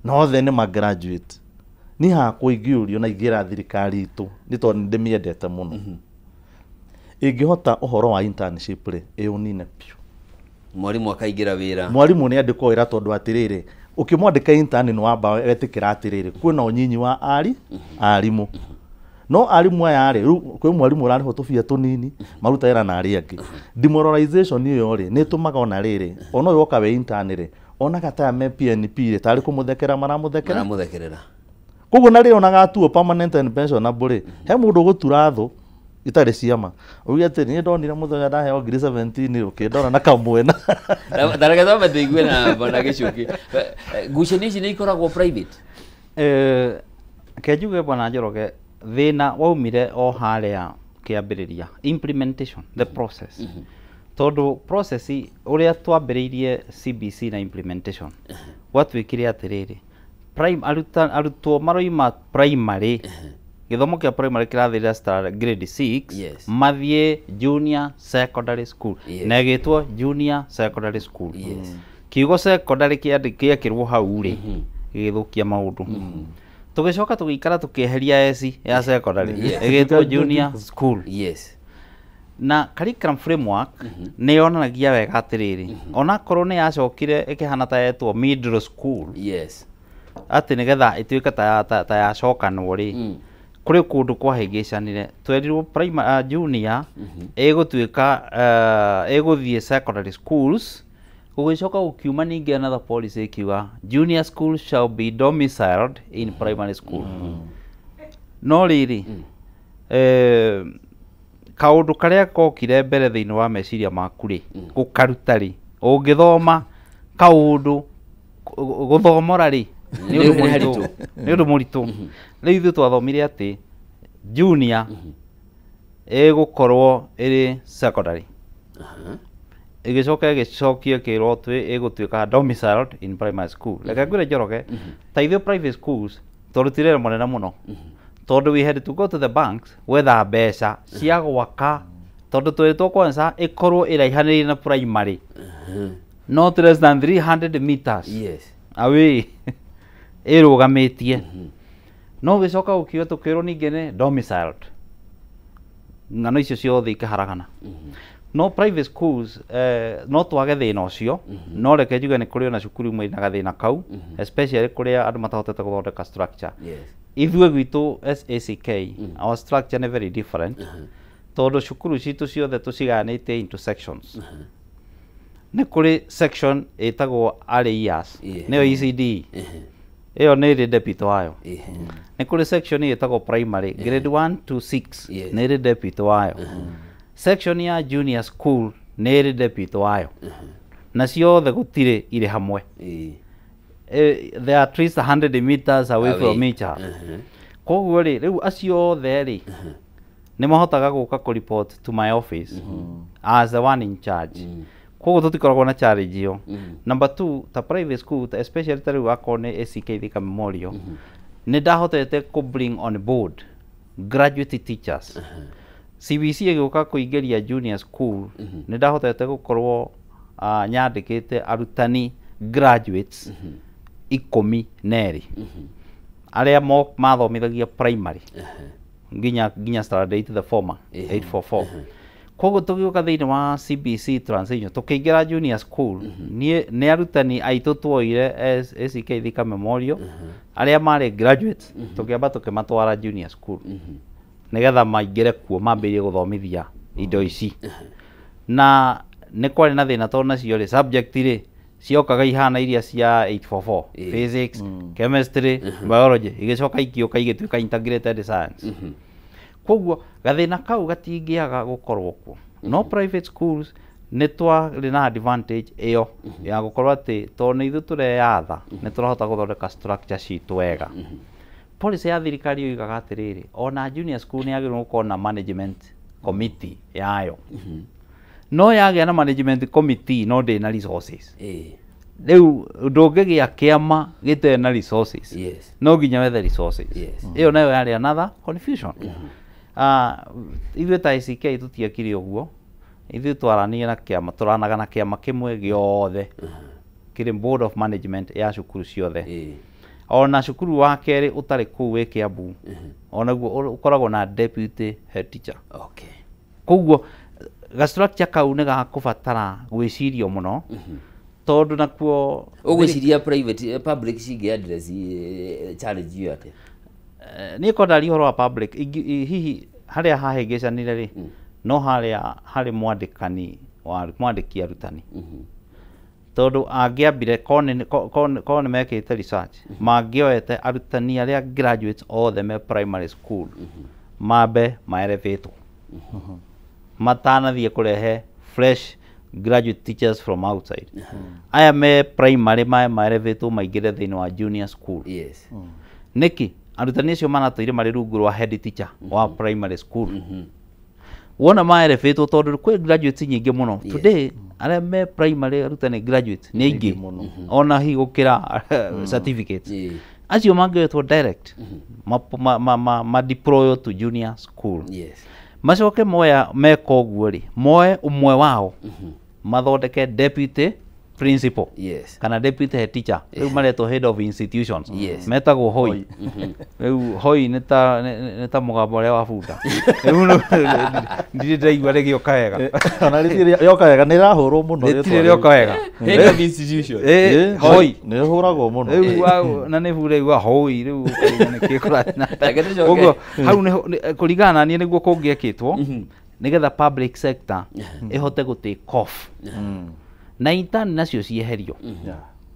na othe nĩ ma graduate. Niĩ hakwa ingĩũrio na ingĩra thirikari itũ, nĩ tondũ nĩ ndĩmĩendete mũno, ĩngĩhota ũhoro wa internship rĩ, ĩũnine biũ. Mwarimũ akaingĩra wĩra. Mwarimũ nĩ andĩkwo wĩra, tondũ atĩrĩrĩ, ũkĩmwandĩka intern nĩ wamba wetĩkĩra atĩrĩrĩ, kwĩna ũnyinyi wa arimũ. No arimũ aya rĩ, rĩu kwĩ mwarimũ ũrarĩhwo tũbia tũnini maruta wĩra na arĩa angĩ. Demoralization ĩyo rĩ, nĩ ĩtũmaga ona rĩrĩ, ona ũyũ woka wĩ intern rĩ, onaga taya me PNP rĩ, tarĩ kũmũthekera maramũthekera. Maramũthekerera. Koguo na rĩrĩ onaga atuo permanent and pensionable rĩ, he mũndũ ũgũtura thũ itarĩ ciama uge atĩ niĩ ndonire mũthenya ndaheo ngiri 17 ũkĩndora na kamwena. Tareke twambe tũigue na bwana Gĩchũki. Ngucanio ici nĩ ikoragwo private? Ke njuge bwana Njoroge, thĩna waumire o harĩa kĩambĩrĩria, implementation, the process, tondũ process ũrĩa twambĩrĩirie CBC na implementation gwatuĩkire atĩrĩrĩ, arutwo maroima primary, gĩthomo kĩa primary kĩrathirĩra grade 6, mathiĩ junior secondary school, na ĩgĩtwo junior secondary school. Kiugo secondary kĩekĩrwo hau rĩ, gĩgĩthũkia maũndũ. Tũgĩcoka tũgĩikara tũkĩeheria S ya secondary, ĩgĩtwo junior school. Na curriculum framework nĩ yonanagia wega atĩrĩrĩ, onakorwo nĩ yacokire ĩkĩhana ta yetwo middle school, atĩ nĩgetha ĩtuĩke ta yacokanwo rĩ, kũrĩ kũndũ kwahĩngĩcanire. Twerirwo junior ĩgũtuĩka ĩgũthiĩ secondary schools. Gũgĩcoka gũkiuma ningĩ another policy ĩkiuga junior school shall be domiciled in primary school. No rĩrĩ, kaũndũ karĩa kokire mbere thĩinĩ wa meciria maku rĩ, gũkaruta rĩ, ũngĩthoma kaũndũ gũthomora rĩ, nĩ ũndũ Nĩ mũritũ. haritũ. Nĩ ũndũ mũritũ. Rĩu ithuĩ twathomire atĩ junior ĩgũkorwo ĩrĩ secondary, ĩgĩcoka ĩgĩcokio ĩkĩrwo ĩgũtuĩka domiciled in primary school. Reke ngwĩre Njoroge, ta ithuĩ private schools twarutire wĩra mũnene mũno, tondũ we had to go to the banks gwetha mbeca cia gwaka, tondũ twĩrĩtwo kwanza ĩkorwo ĩraihanĩrĩirie na primary, not less than 300 meters away ĩrũgamĩtie. No gĩcoka gũkiuga tũkĩrwo ningĩ nĩ domiciled. Ng'ano icio ciothe ikĩharagana. No private schools no twage thĩna ũcio. No reke njuge nĩ kũrĩ ona cukuru imwe ina gathĩna kau, especially kũrĩa andũ matahotete gũthondeka structure. Ithuĩ gwitũ SACK, our structure nĩ very different. Tondũ cukuru citũ ciothe tũciganĩte into sections. Nĩ kũrĩ section ĩtagwo early years, nĩyo ECD. Ĩyo nĩ ĩrĩ deputy wayo. Nĩ kũrĩ section ĩtagwo primary, grade 1 to 6, nĩ ĩrĩ deputy wayo. Section ya junior school nĩ ĩrĩ deputy wayo. Na ciothe gũtirĩ irĩ hamwe. They are at least 100 meters away from each other. Koguo rĩ, rĩu acio othe rĩ, nĩ mahotaga gũka kũ report to my office as the one in charge. Koguo tũtikoragwo na challenge ĩyo. Number two, ta private school, ta especially ta rĩu akorwo nĩ ACK Thika Memorial, nĩ ndahotete kũ bring on board graduate teachers. CBC ĩgĩũka kũingĩria junior school, nĩ ndahotete gũkorwo nyandĩkĩte arutani graduates 12 arĩa mathomithagia primary nginya standard 8, the former 844. Koguo tũgĩũka thĩinĩ wa CBC transition tũkĩingĩra junior school, niĩ nĩ arutani aitũ tuoire ACK Thika Memorial arĩa marĩ graduates, tũkĩamba tũkĩmatwara junior school nĩgetha maingĩre kuo mambĩrĩrie gũthomithia indo ici. Na nĩ kwarĩ na thĩna tondũ nacio rĩ, subject rĩ ciokaga ihana iria cia 844, physics, chemistry, biology, igĩcoka ikĩũka igĩtuĩka integrated science. Koguo gathĩna kau gatingĩaga gũkorwo kuo. No private schools nĩ twarĩ na advantage ĩyo ya gũkorwo atĩ tondũ nĩ ithuĩ tũreyatha, nĩ tũrahota gũthondeka structure citũ wega. Policy ya thirikari yoigaga atĩrĩrĩ, ona junior school nĩ yagĩrĩirwo gũkorwo na management committee yayo. No yagĩa na management committee no ndĩ na resources. Rĩu ndũngĩgĩa kĩama gĩtarĩ na resources. No nginya wethe resources. Ĩyo nayo yarĩ another confusion. Ithuĩ ta ACK tũtiekire ũguo. Ithuĩ twaranire na kĩama, tũranaga na kĩama kĩmwe gĩothe kĩrĩ board of management ya cukuru ciothe. Ona cukuru wa kerĩ ũtarĩ kũu wĩ Kiambu, onaguo ũkoragwo na deputy head teacher. Koguo ga structure kau nĩ gakũbatara gwĩcirio mũno, tondũ nakuo ũgwĩciria private public cingĩ address challenge ĩyo atĩa? Niĩ ko ndaria ũhoro wa public, hihi harĩa hahĩngĩcanire rĩ, no harĩa harĩ mwandĩkani wa mwandĩki arutani. Tondũ angĩambire korwo nĩ mekĩte research, mangĩoete arutani arĩa graduates othe me primary school mambe maelevatwo matanathiĩ kũrehe fresh graduate teachers from outside. Aya me primary maelevatwo maingĩre thĩinĩ wa junior school. Nĩkĩ arutani acio maratũire marĩ rungu rwa head teacher wa primary school? Wona maelevatwo tondũ kwĩ graduates nyingĩ mũno. Today arĩa me primary arutani graduates nĩ aingĩ ona hihi gũkĩra certificates. Acio mangĩoetwo direct ma deploy to junior school. Macoke moya meka ũguo rĩ, moe ũmwe wao mathondeke deputy principal kana deputy head teacher. Rĩu maretwo head of institutions, metagwo hoi. Rĩu hoi nĩ ta mũgambo ũrĩa wa bunda. Rĩu ndirĩ ndaigua rĩgĩũka wega. Ona rĩtirĩ rĩoka wega, nĩ rĩrahũrwo mũno rĩtirĩ rĩoka wega. Head of institution. Hoi nĩ rĩhũragwo mũno. Rĩu na nĩ bunda igua hoi rĩu ũkauga nĩkĩ kũrathiĩ na mbere. Koguo hau nĩho kũringana na niĩ nĩguo kũngĩekĩtwo nĩgetha public sector ĩhote gũ take off. Na intern nacio cieherio.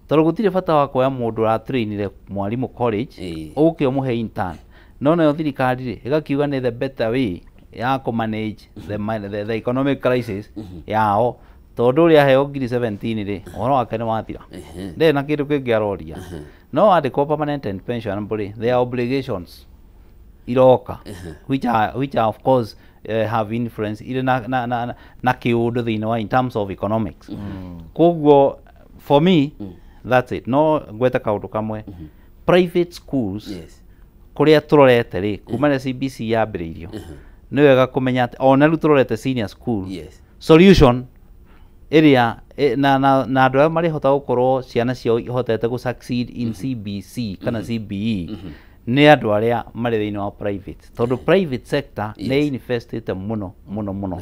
Tondũ gũtirĩ bata wa kuoya mũndũ ũratrainire mwarimũ college ũke ũmũhe intern. No nayo thirikari rĩ ĩgakiuga nĩ the better way ya kũ manage the economic crisis yao, tondũ ũrĩa aheo 17,000 rĩ, ũhoro wake nĩ wathira. Ndarĩ na kĩndũ kĩngĩ aroria. No wandĩkwo permanent and pensionable rĩ, there are obligations iroka which are of course have influence irĩ na kĩũndũ thĩinĩ wa in terms of economics. Koguo for me that's it. No ngwete kaũndũ kamwe, private schools kũrĩa tũrorete rĩ, kuma rĩrĩa CBC yambĩrĩirio, nĩ wega kũmenya atĩ ona rĩu tũrorete senior school solution ĩrĩa na andũ arĩa marĩhota gũkorwo ciana ciao ihotete gũ succeed in CBC kana CBE nĩ andũ arĩa marĩ thĩinĩ wa private, tondũ private sector nĩ investĩte mũno mũno mũno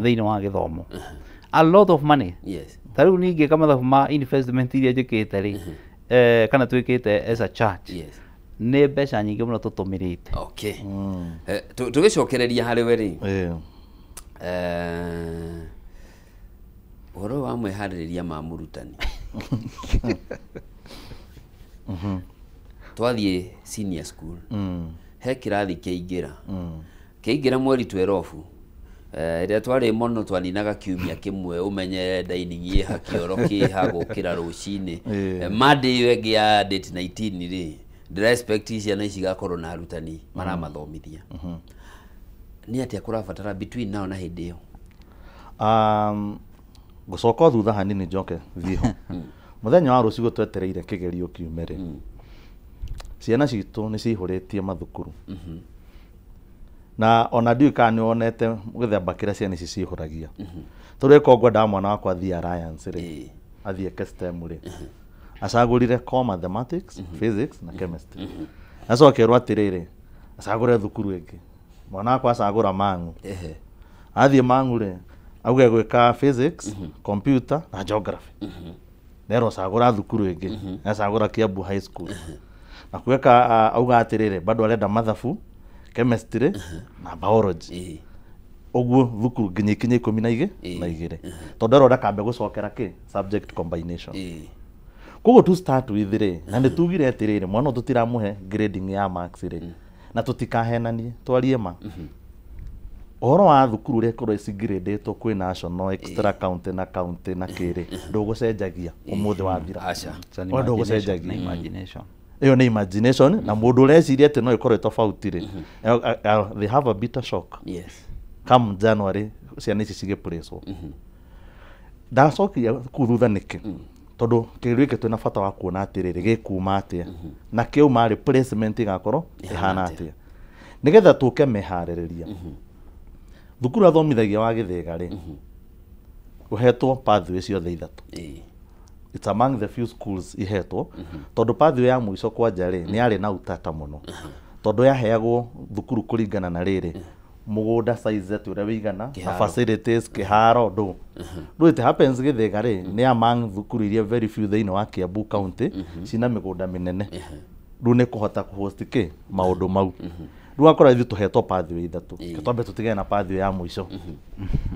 thĩinĩ wa gĩthomo, a lot of money. Ta rĩu niĩ ingĩka mathabu ma investment iria njĩkĩte rĩ, kana twĩkĩte as a church, nĩ mbeca nyingĩ mũno tũtũmĩrĩte. Tũgĩcokereria harĩ we rĩ, Ũhoro wa mwĩharĩrĩria ma mũrutani. Twathiĩ senior school, he kĩrathi kĩaingĩra kĩaingĩra mweri 12, ĩrĩa twarĩ mũno twaninaga kiumia kĩmwe, ũmenye dining ĩha, kĩoro kĩha, gũkĩra rũcinĩ. Monday ĩyo ĩngĩ ya date 19 rĩ, ndĩra expect ciana ici igakorwo na arutani maramathomithia. Nĩ atĩa kũrabatara between now na hĩndĩ ĩyo? Ngũcoka o thutha hanini, njoke thiĩ ho. Mũthenya wa rũciũ twetereire kĩgerio kiume rĩ, ciana citũ nĩ cihũrĩtie mathukuru, na ona ndiũĩ kana nĩ wonete gĩthemba kĩrĩa ciana ici cihũragia. Tondũ ĩko ngwendaga mwana wakwa athiĩ Alliance rĩ, athiĩ eke STEM rĩ, acagũrire core mathematics, physics na chemistry. Acoka erwo atĩrĩrĩ, acagũre thukuru ĩngĩ. Mwana wakwa acagũra Mang'u. Athiĩ Mang'u rĩ, auge gwĩka physics, computer na geography. Nerwo cagũra thukuru ĩngĩ, acagũra Kiambu High School. Na gwĩka auga atĩrĩrĩ, bado arenda mathabu, chemistry na biology. Ũguo thukuru nginya ikinye 12, tondũ erwo ndakambe gũcokera kĩ subject combination. Koguo to start with rĩ, na nĩ tugire atĩrĩrĩ, mwana ũyũ tũtiramũhe grading ya marks rĩ, na tũtikahenanie, twarie ma. Ũhoro wa thukuru ũrĩa ĩkorwo ĩcigradĩtwo kwĩ national, extra county na county na kĩrĩ, ndũgũcenjagia ũmũthĩ wathira. Aca. Ũyũ ndũgũcenjagia. Nĩ imagination. Ĩyo nĩ imagination, na mũndũ ũreciria atĩ no ĩkorwo ĩ tofauti rĩ, they have a bitter shock. Come January ciana ici cigĩplacewo. Ndacokia kuu thutha nĩkĩ? Tondũ kĩgerio gĩkĩ twĩna bata wa kuona atĩrĩrĩ, gĩkuma atĩa, na kĩauma rĩ, placement ĩgakorwo ĩhana atĩa, nĩgetha tũke meharĩrĩria. Thukuru athomithagia wa Gĩthĩga rĩ, ũhetwo pathway ciothe ithatũ. It's among the few schools ihetwo, tondũ pathway ya mũico kwanja rĩ, nĩ yarĩ na utata mũno, tondũ yaheagwo thukuru kũringana na rĩrĩ, mũgũnda size atĩ ũrĩa wĩigana na Kĩharo. facilities, kĩharo ndũ. Rĩu it happens Gĩthĩga rĩ, nĩ among thukuru iria very few thĩinĩ wa Kiambu County cina mĩgũnda mĩnene, rĩu nĩ kũhota kũhost kĩ maũndũ mau. Rĩu wakora ithuĩ tũhetwo pathway ithatũ. Reke twambe tũtigane na pathway ya mũico,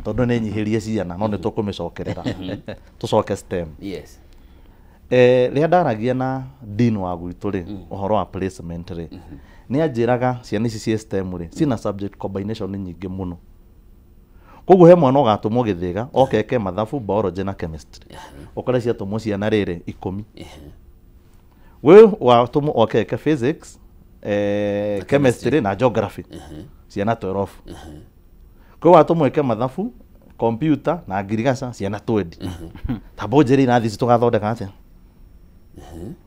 tondũ nĩ nyihĩrie ciana, no nĩ tũkũmĩcokerera. Tũcoke STEM. Rĩrĩa ndaragia na dean wa gwitũ rĩ, ũhoro wa placement rĩ, nĩ anjĩraga ciana ici cia STEM rĩ, cina subject combination nyingĩ mũno. Koguo he mwana ũgatũmwo Gĩthĩga oke eke mathabu, biology na chemistry, ũkore ciatũmwo ciana rĩrĩ 10. Wĩ watũmwo oke eke physics, chemistry na geography, ciana 12. Kwĩ watũmwo eke mathabu, computer na ngirigaca, ciana 20. Tamba ũnjĩre irathi ici tũgathondeka atĩa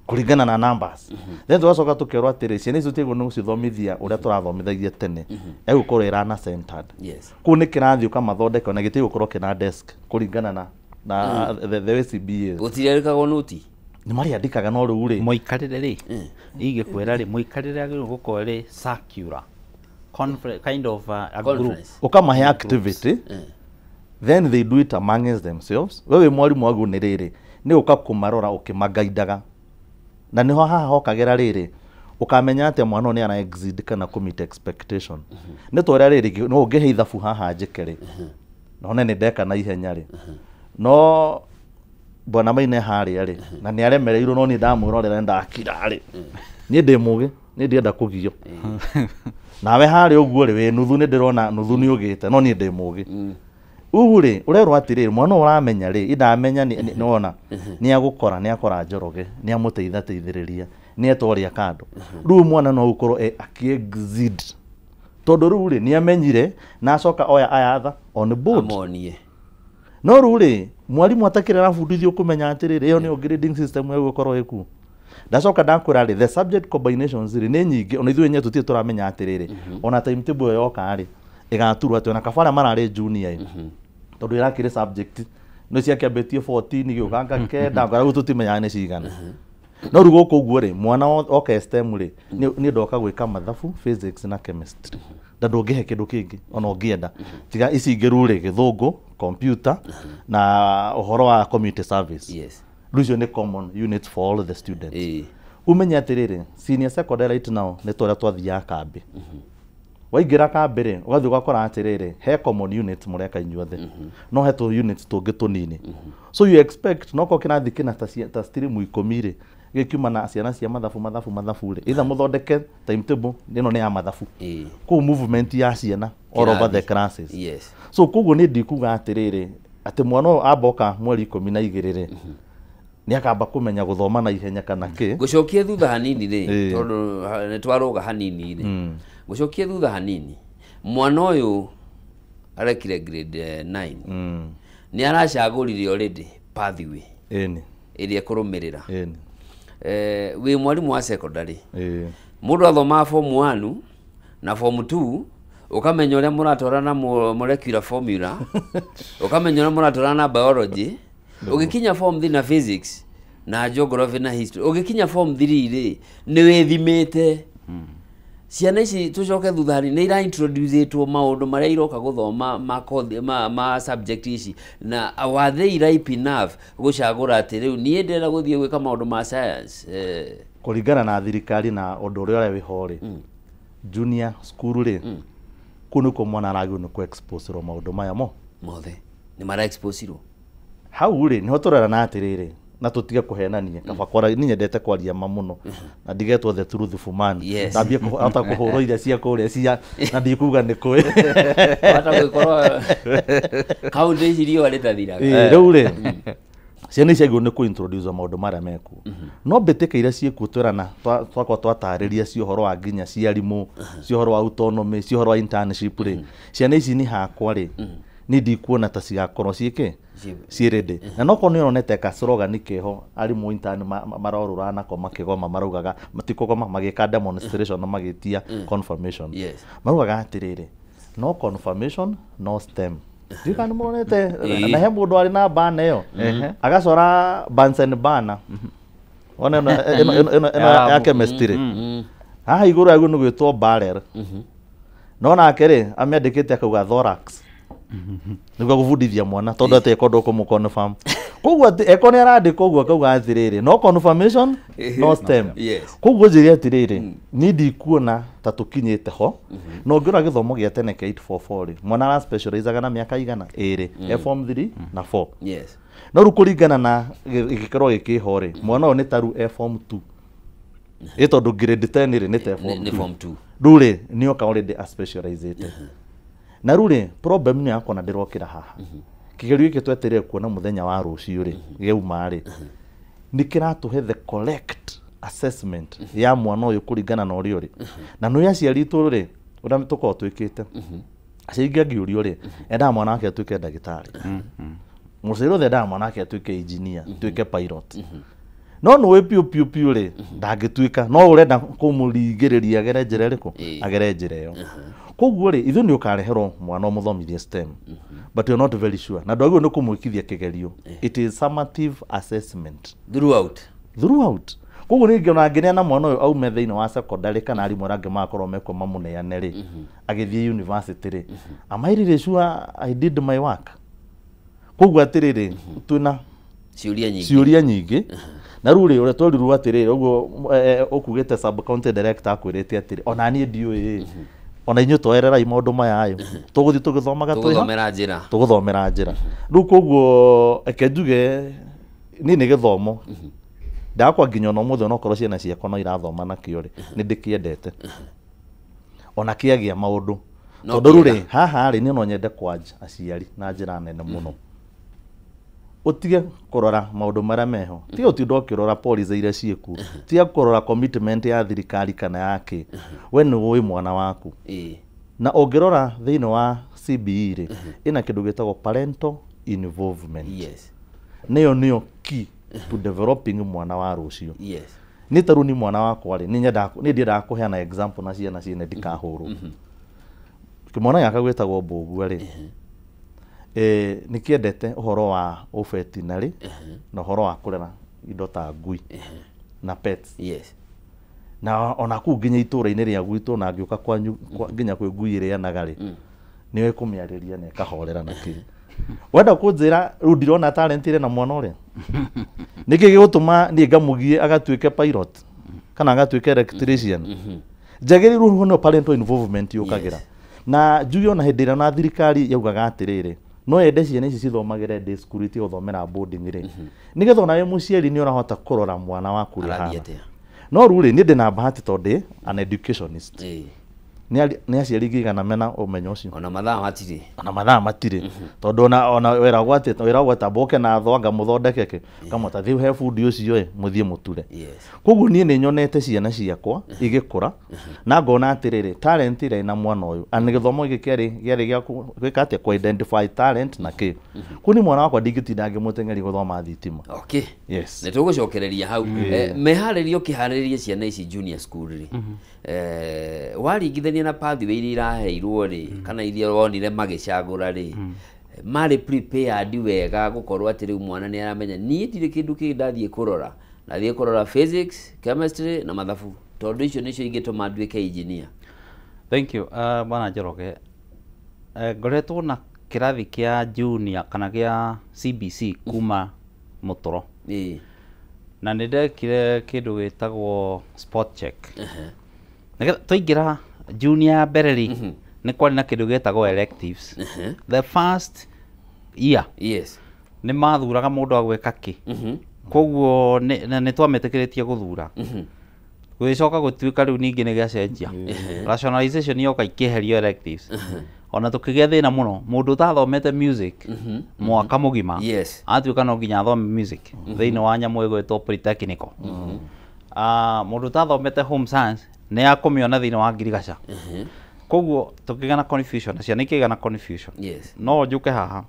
kũringana na numbers. Then tũgacoka tũkerwo atĩrĩ, ciana ici tũtigwo nĩ gũcithomithia ũrĩa tũrathomithagia tene, ĩgũkorwo ĩrana centered. Kũu nĩ kĩrathi ũkamathondeka, na gĩtigũkorwo kĩna desk kũringana na the way CBA. Gũtirerĩkagwo nũti. Nĩ marĩandĩkaga, no rĩu rĩ, Mũikarĩre rĩ, ingĩkwĩra rĩ, mũikarĩre agĩrĩirwo gũkorwo ĩrĩ circular kind of a group. Conference. Ũkamahe activity, then they do it amongst themselves. We wĩ mwarimũ waguo nĩ rĩrĩ, nĩ ũka kũmarora ũkĩmagaindaga, na nĩho haha hokagĩra rĩrĩ, ũkamenya atĩa mwana ũyũ nĩ ara exceed kana kũ meet expectation. Nĩ ta ũrĩa rĩrĩ, no ũngĩhe ithabu haha njĩke rĩ, none nĩ ndeka na ihenya rĩ, no bwana Maina harĩa rĩ, na nĩ aremereirwo, no niĩ ndamwĩrorera ndakira rĩ, niĩ ndĩ mũgĩ, niĩ ndienda kũgio nawe harĩa ũguo rĩ, wĩ nuthu, nĩ ndĩrona nuthu nĩ ũgĩte, no niĩ ndĩ mũgĩ. Ũguo rĩ, ũrerwo atĩrĩrĩ, mwana ũyũ ũramenya rĩ, indamenya nĩwona nĩ agũkora, nĩ akora Njoroge nĩ amũteithateithĩrĩria, nĩ etwarĩa kando. Rĩu mwana no ũkorwo akĩ-exceed, tondũ rĩu rĩ, nĩ amenyire na acoka oya aya other on board. Amonie. No rĩu rĩ, mwarimũ atakĩrĩ arabundithio kũmenya atĩrĩrĩ, ĩyo nĩyo grading system ĩgũkorwo ĩkuo. Ndacoka ndakwĩra rĩ, the subject combinations rĩ nĩ nyingĩ, ona ithuĩ enyewe tũtirĩ tũramenya atĩrĩrĩ, ona timetable ĩyo yoka rĩ, ĩgaturwo atĩ ona kaba arĩa mararĩ junior ĩ, tondũ ĩrakĩrĩ subject nĩ ciakĩambĩtie 14 igĩũkanga kenda, ngora rĩu tũtimenyaga nĩ cigana. No rĩu gũkũ ũguo rĩ, mwana oka STEM rĩ, niĩ ndoka gwĩka mathabu, physics na chemistry, na ndũngĩhe kĩndũ kĩngĩ ona ũngĩenda, tiga ici ingĩ rĩu rĩ, gĩthũngũ, computer na ũhoro wa community service. Rĩu icio nĩ common units for all the students. Umenye atĩrĩrĩ, senior secondary right now nĩ ta ũrĩa twathiaga kambĩ. Waingĩra kambĩ rĩ, ũgathiĩ ũgakora atĩrĩrĩ, he common unit mũreka inyuothe, no he tũ units tũngĩ tũnini. So you expect no korwo kĩrathi kĩna ta stream 10 rĩ, gĩkiuma na ciana cia mathabu mathabu mathabu rĩ, either mũthondeke timetable ĩno nĩ ya mathabu, kũu movement ya ciana all over the classes. So koguo niĩ ndikuga atĩrĩrĩ atĩ mwana ũyũ amboka mweri 12 rĩ, nĩ akamba kũmenya gũthoma na ihenya kana kĩ. Ngũcokie thutha hanini rĩ, tondũ nĩ twarũga hanini rĩ, ngũcokie thutha hanini. Mwana ũyũ arekire grade 9, nĩ aracagũrire already pathway ĩrĩa ekũrũmĩrĩra. Wĩ mwarimũ wa secondary, mũndũ athomaga form 1 na form 2, ũkamenya ũrĩa mũratwarana molecular formula, ũkamenya ũrĩa mũratwarana na biology, ũgĩkinya form 3 na physics na geography na history, ũgĩkinya form 3 rĩ, nĩ wĩthimĩte. Ciana ici tũcoke thutha hanini, nĩ ira-introducĩtwo maũndũ marĩa iroka gũthoma ma subject ici, na were they ripe enough gũcagũra atĩ rĩu niĩ ndĩrenda gũthiĩ gwĩka maũndũ ma science? Kũringana na thirikari na ũndũ ũrĩa wĩho rĩ, junior school rĩ, kũu nĩkuo mwana aragĩrĩirwo nĩ kũ-exposerwo maũndũ maya mo mothe nĩ mara-exposerwo hau rĩ, nĩho tũrerana atĩrĩrĩ, na tũtige kũhenania. Kaba kwara niĩ nyendete kwaria ma mũno na ndigetwo the truthful man. Ndambie hota kũhũrwo iria cia kũrĩa cia na ndikuga nĩ kũĩ. Hata gũkorwo kaũntĩ ici riũa rĩtathiraga. Rĩu rĩ, ciana ici agĩrĩirwo nĩ kũ-introduce maũndũ marĩa mekuo, no mbĩtĩka iria ciĩkuo twerana twakorwo twatarĩria cia ũhoro wa nginya ciarimũ, cia ũhoro wa autonomy, cia ũhoro wa internship rĩ, ciana ici nĩ hakwa rĩ, niĩ ndikuona ta cigakorwo ciĩke ciĩ ready. Na no korwo nĩ ũronete ka slogan keho arimũ intern marorũra nako makĩgoma, maraugaga matikũgoma, magĩka demonstration na magĩtia confirmation. Maraugaga atĩrĩrĩ, no confirmation no STEM. Ndiũĩ kana nĩ mũronete na he mũndũ arĩ na bana ĩyo agacora Bunsen burner, ona ĩno ya chemistry haha igũrũ yagwo nĩ gwĩtwo barrel, no nake rĩ amĩandĩkĩte akauga thorax nĩguo gũbundithia mwana, tondũ atĩ eko ndũkũmũ confirm. Koguo atĩ eko nĩ arandĩka ũguo akauga atĩrĩrĩ, no confirmation no STEM. Koguo njĩre atĩrĩrĩ, niĩ ndikuona ta tũkinyĩte ho. Na ũngĩrora gĩthomo gĩa tene kĩa 844 rĩ, mwana ara specializaga na mĩaka igana ĩrĩ, e form 3 na 4. No rĩu kũringana na gĩkĩro gĩkĩho rĩ, mwana ũyũ nĩ ta rĩu e form 2, ĩ tondũ grade 10 rĩ nĩ ta form 2. Rĩu rĩ nĩ oka already a specializĩte. Na rĩu rĩ, problem nĩ yakwa na ndĩrokĩra haha, kĩgerio gĩkĩ twetereire kuona mũthenya wa rũciũ rĩ, gĩauma rĩ, nĩ kĩratũhe the correct assessment ya mwana ũyũ kũringana na ũrĩa ũrĩ. Na nĩ aciari itũ rĩ, ũrĩa tũkoragwo twĩkĩte, aciari aingĩ angĩũrio rĩ, endaga mwana wake atuĩke ndagĩtarĩ, mũciari wothe endaga mwana wake atuĩke engineer, atuĩke pilot, no nĩũĩ piũ piũ piũ rĩ, ndangĩtuĩka, no ũrenda kũmũringĩrĩria agere njĩra ĩrĩkũ, agere njĩra ĩyo. Koguo rĩ, ithuĩ nĩ ũkareherwo mwana ũmũthomithie STEM, but you're not very sure, na ndwagĩrĩirwo nĩ kũmwĩkithia kĩgerio. It is summative assessment throughout. Koguo nĩ ngĩona ngĩneana mwana ũyũ aume thĩinĩ wa secondary kana arimũ arĩa angĩ magakorwo mekwo mamũneane rĩ, agĩthiĩ university rĩ, am I really sure I did my work? Koguo atĩrĩrĩ, twĩna ciũria nyingĩ. Na rĩu rĩ, ũrĩa twerirwo atĩrĩrĩ, ũguo ũkugĩte sub county director akwĩrĩte atĩrĩ, ona niĩ ndiũĩ, ona inyuĩ twererai maũndũ maya ayo, tũgũthiĩ tũgĩthomaga tũgũthomera njĩra tũgũthomera njĩra. Rĩu koguo reke njuge niĩ nĩ gĩthomo ndakwa nginya ona ũmũthĩ, onokorwo ciana ciakwa no irathoma nakĩo rĩ, nĩ ndĩkĩendete ona kĩagĩa maũndũ, tondũ rĩu rĩ haha rĩ, niĩ no nyende kwanja aciari na njĩra nene mũno, ũtige kũrora maũndũ marĩa meho, tiga ũtinda ũkĩrora policy iria ciĩkuo, tiga kũrora commitment ya thirikari kana yake, we nĩ ũĩ mwana waku. Na ũngĩrora thĩinĩ wa CBE rĩ, ĩna kĩndũ gĩtagwo parental involvement. Nĩyo nĩyo key to developing mwana wa rũciũ. Nĩ ta rĩu ni mwana wakwa rĩ, nĩ ndiendaga kũheana example na ciana ciene ndikahũrwo. Kĩmwana gĩakwa gwĩtagwo Mbũgua rĩ, nĩ kĩendete ũhoro wa ũbetinarĩ na ũhoro wa kũrera indo ta ngui na pets. Na ona kũu nginya itũũra-inĩ rĩa gwitũ, na ngĩũka kwanyu nginya kwĩ ngui ĩrĩanaga rĩ, nĩwe kũmĩarĩria na ĩkahorera na kĩ. Wenda kũnjĩra rĩu ndirona talent ĩrĩ na mwana ũrĩa, nĩkĩ gĩgũtũma niĩ ngamũgie agatuĩke pilot kana agatuĩke electrician? Njagĩrĩirwo nĩ parental involvement yũkagĩra. Na njuge ona hĩndĩ ĩrĩa na thirikari yaugaga atĩrĩrĩ, no yende ciana ici cithomagĩre day school itige gũthomera boarding rĩ, nĩgetha onawe mũciari nĩ ũrahota kũrora mwana waku ũrĩa Arathiĩ ahana. atĩa? No rĩu rĩ, niĩ ndĩna bahati tondũ ndĩ an educationist. Nĩ aciari ngĩigana mena ũmenyo ũcio. Ona mathaa matirĩ. Ona mathaa matirĩ. Tondũ ona wĩragwo atĩ wĩragwo atĩ amba ũke na thwanga mũthondeke kĩ, ũkamwĩta thiĩ ũhe bundi ũcio ĩ, mũthiĩ mũture. Koguo niĩ nĩ nyonete ciana ciakwa igĩkũra na ngona atĩrĩrĩ, talent ĩrĩa ĩna mwana ũyũ, na gĩthomo gĩkĩ kĩarĩ gĩa gwĩka atĩa, kũ identify talent na kĩ. Koguo niĩ mwana wakwa ndingĩtinda ngĩmũteng'eria gũthoma thitima. Okay. Yes. Nĩ tũgũcokereria hau. Meharĩrio ũkĩharĩrĩria ciana ici junior school rĩ, waringithania na pathway iria iraheirwo rĩ, kana iria wonire magĩcagũra rĩ, marĩ prepared wega gũkorwo atĩ rĩu mwana nĩ aramenya niĩ ndirĩ kĩndũ kĩngĩ ndathiĩ kũrora, ndathiĩ kũrora physics, chemistry na mathabu, tondũ icio nĩcio ingĩtũma nduĩke engineer? Thank you, Bwana Njoroge. Ngoretwo na kĩrathi kĩa junior kana gĩa CBC kuma mũtũro. Na nĩ ndekire kĩndũ gĩtagwo spot check. Nĩgetha twaingĩra junior ya mbere rĩ, nĩ kwarĩ na kĩndũ gĩtagwo electives. The first year nĩ mathuraga mũndũ agwĩka kĩ. Koguo nĩ twametĩkĩrĩtie gũthura. Gũgĩcoka gũtuĩka rĩu ningĩ nĩ gĩacenjia. Rationalization yoka ikĩeherio electives. Ona tũkĩgĩa thĩna mũno, mũndũ ũtathomete music mwaka mũgima atuĩka no nginya athome music thĩinĩ wa nyamũ ĩgwĩtwo polytechnical. Mũndũ ũtathomete home science nĩ akũmĩona thĩinĩ wa ngirigaca. Koguo tũkĩgĩa na confusion, na ciana ikĩgĩa na confusion. No njũke haha,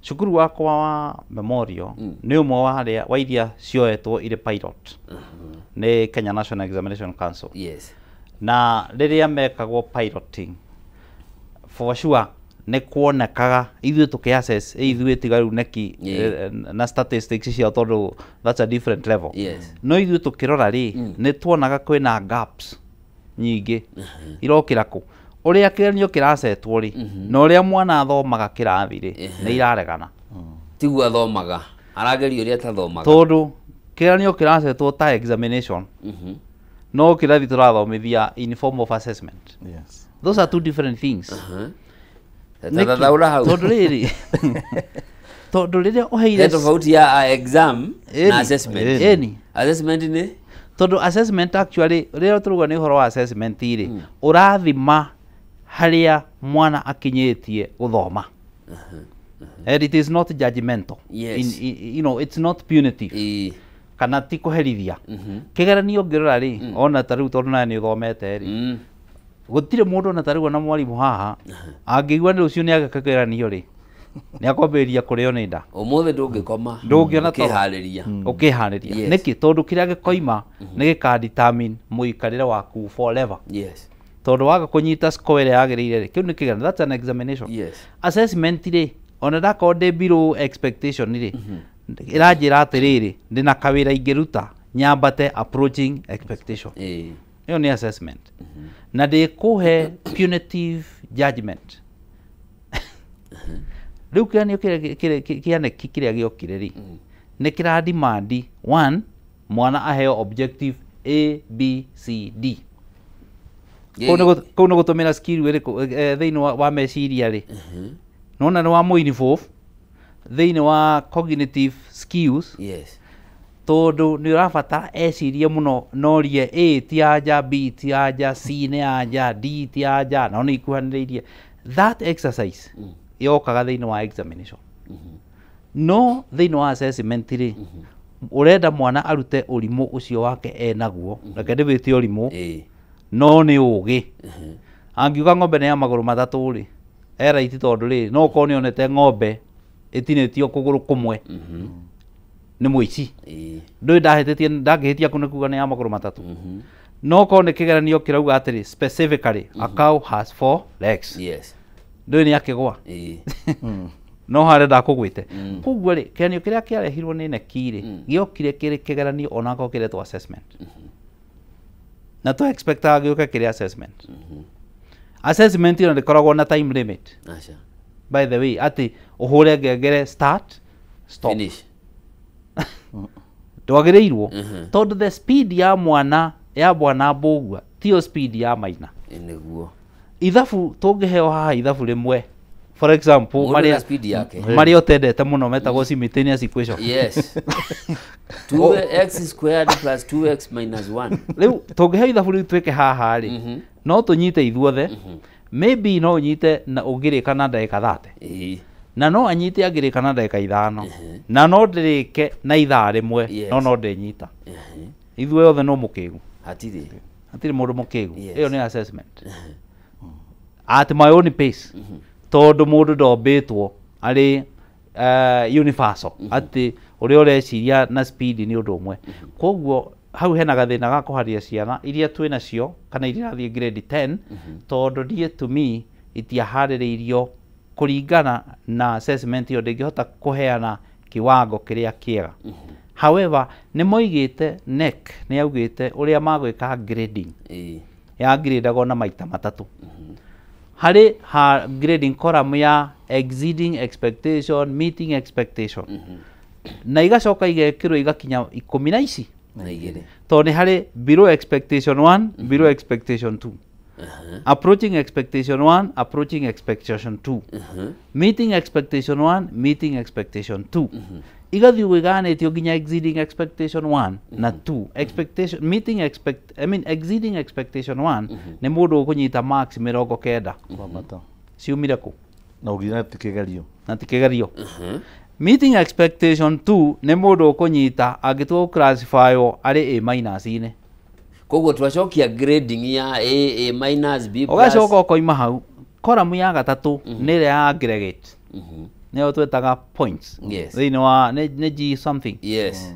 cukuru wakwa wa Memorial nĩ ũmwe wa arĩa wa iria cioetwo irĩ pilot nĩ Kenya National Examination Council. Na rĩrĩa mekagwo piloting, for sure nĩ kuonekaga ithuĩ tũkĩ assess, ithuĩ tiga rĩu neki na statistics ciao tondũ that's a different level. No ithuĩ tũkĩrora rĩ, nĩ tuonaga kwĩna gaps nyingĩ irokĩra kũ ũrĩa kĩgeranio kĩracetwo rĩ, na ũrĩa mwana athomaga kĩrathi rĩ, nĩ iraregana. Tiguo athomaga, aragerio ũrĩa atathomaga. Tondũ kĩgeranio kĩracetwo ta examination, no kĩrathi tũrathomithia in form of assessment. Those are two different things. Tathathaũra hau. Tondũ rĩrĩ, tondũ rĩrĩa ũheire He tofauti ya exam na assessment. Ĩni. Assessment nĩ? Tondũ assessment actually, rĩrĩa tũrauga nĩ ũhoro wa assessment rĩ, ũrathima harĩa mwana akinyĩtie gũthoma. And it is not judgmental. It's not punitive. Kana ti kũherithia. Kĩgeranio ũngĩrora rĩ, ona ta rĩu tondũ nawe nĩ ũthomete rĩ, gũtirĩ mũndũ ona ta rĩu ona mwarimũ haha angĩigua nĩ rũciũ nĩ ageka kĩgeranio rĩ, nĩ akwambĩrĩria kũrĩo nĩ nda. Ũmũthĩ ndũngĩkoma. Ndũngĩona toro. Ũkĩharĩria. Ũkĩharĩria. Nĩkĩ? Tondũ kĩrĩa gĩkoima nĩ gĩka determine mũikarĩre waku forever. Tondũ waga kũnyita score ĩrĩa yagĩrĩire rĩ, kĩu nĩ kĩgeranio, that's an examination. Assessment rĩ, ona ndakorwo ndĩ below expectation rĩ, ĩranjĩra atĩrĩrĩ, ndĩna kawĩra ingĩruta nyambate approaching expectation. Ĩyo nĩ assessment. Na ndĩkũhe punitive judgment. Rĩu kĩgeranio kĩa neki kĩrĩa gĩokire rĩ, nĩ kĩra demand one, mwana aheo objective A, B, C, D. Kũu nĩ gũtũmĩra skill ĩrĩkũ thĩinĩ wa meciria rĩ, nona nĩ wa mũinvolve thĩinĩ wa cognitive skills. Tondũ nĩ ũrabatara ecirie mũno, norie A ti anja, B ti anja, C nĩ anja, D ti anja, nao nĩ ikuhanĩrĩirie. That exercise yokaga thĩinĩ wa examination. No thĩinĩ wa assessment rĩ, ũrenda mwana arute ũrimũ ũcio wake enaguo, reke ndĩwĩte ũrimũ, no nĩ ũgĩ. Angiuga ng'ombe nĩ ya magũrũ matatũ rĩ, e right tondũ rĩ, no ũkorwo nĩ onete ng'ombe ĩtinĩtio kũgũrũ kũmwe nĩ mũici. Ndũĩ ndahĩtĩtie, ndangĩhĩtia kũ nĩ kuga nĩ ya magũrũ matatũ. No korwo nĩ kĩgeranio kĩrauga atĩrĩ, specifically, a cow has 4 legs. Ndũĩ nĩ akĩgwa. No harĩa ndakũgwĩte. Koguo rĩ, kĩgeranio kĩrĩa kĩarehirwo nĩ neki rĩ, gĩokire kĩrĩ kĩgeranio onakorwo kĩretwo assessment. Na tũ expectaga gĩũke kĩrĩ assessment. Assessment ĩyo ndĩkoragwo na time limit. By the way, atĩ ũhũre ngengere start, stop. Finish. Ndwagĩrĩirwo. Tondũ the speed ya mwana ya bwana Mbũgua ti Tiyo speed ya maina. Nĩguo. Ithabu tũngĩheo haha ithabu rĩmwe, for example, Mũndũ na speed yake. Marĩa ũtendete mũno metagwo simultaneous equation. Yes. 2x squared plus 2x minus 1. Rĩu tũngĩheo ithabu rĩu twĩke haha rĩ, no tũnyite ithuothe. Maybe no ũnyite na ũngĩrĩka na ndagĩka 30. Na no anyite angĩrĩka na ndagĩka 5. Na no ndĩrĩke na ithaa rĩmwe. Yes. No ndĩnyita. Ithuĩ othe no mũkĩgu. Hatirĩ. Hatirĩ mũndũ mũkĩgu. Yes. Ĩyo nĩ assessment. At my own pace. Tondũ mũndũ ndombĩtwo arĩ universal. Atĩ ũrĩa ũreciria na speed nĩ ũndũ ũmwe. Koguo hau hena gathĩna ga kũharia ciana iria twĩ nacio kana iria irathiĩ grade 10, tondũ niĩ to me itiaharĩrĩirio kũringana na assessment ĩyo, ndĩngĩhota kũheana kiwango kĩrĩa kĩega. However, nĩ moigĩte, NEC nĩ yaugĩte ũrĩa magwĩka grading. Ya gradagwo na maita matatũ. Harĩ ha grading column ya exceeding expectation, meeting expectation. Na igacoka igekĩrwo igakinya 10 na ici. Na igĩrĩ. Tondũ nĩ harĩ below expectation 1, below expectation 2. Approaching expectation 1, approaching expectation 2. Meeting expectation 1, meeting expectation 2. Igathiĩ ũguo igayanĩtio nginya exceeding expectation 1 na 2. Expectation, meeting expect, I mean exceeding expectation 1 nĩ mũndũ ũkũnyita marks 90. Kwambata. Ciumire kũ? Na ũnginya ti kĩgerio. Na ti kĩgerio. Meeting expectation 2 nĩ mũndũ ũkũnyita angĩtua gũclassifywo arĩ A minus-inĩ. Koguo twacokia grading ya A, A minus, B plus. Ũgacoka ũkoima hau column ya gatatũ nĩ ĩrĩa ya aggregate. Nĩyo twĩtaga points. Yes. Thĩinĩ wa nĩ G something. Yes.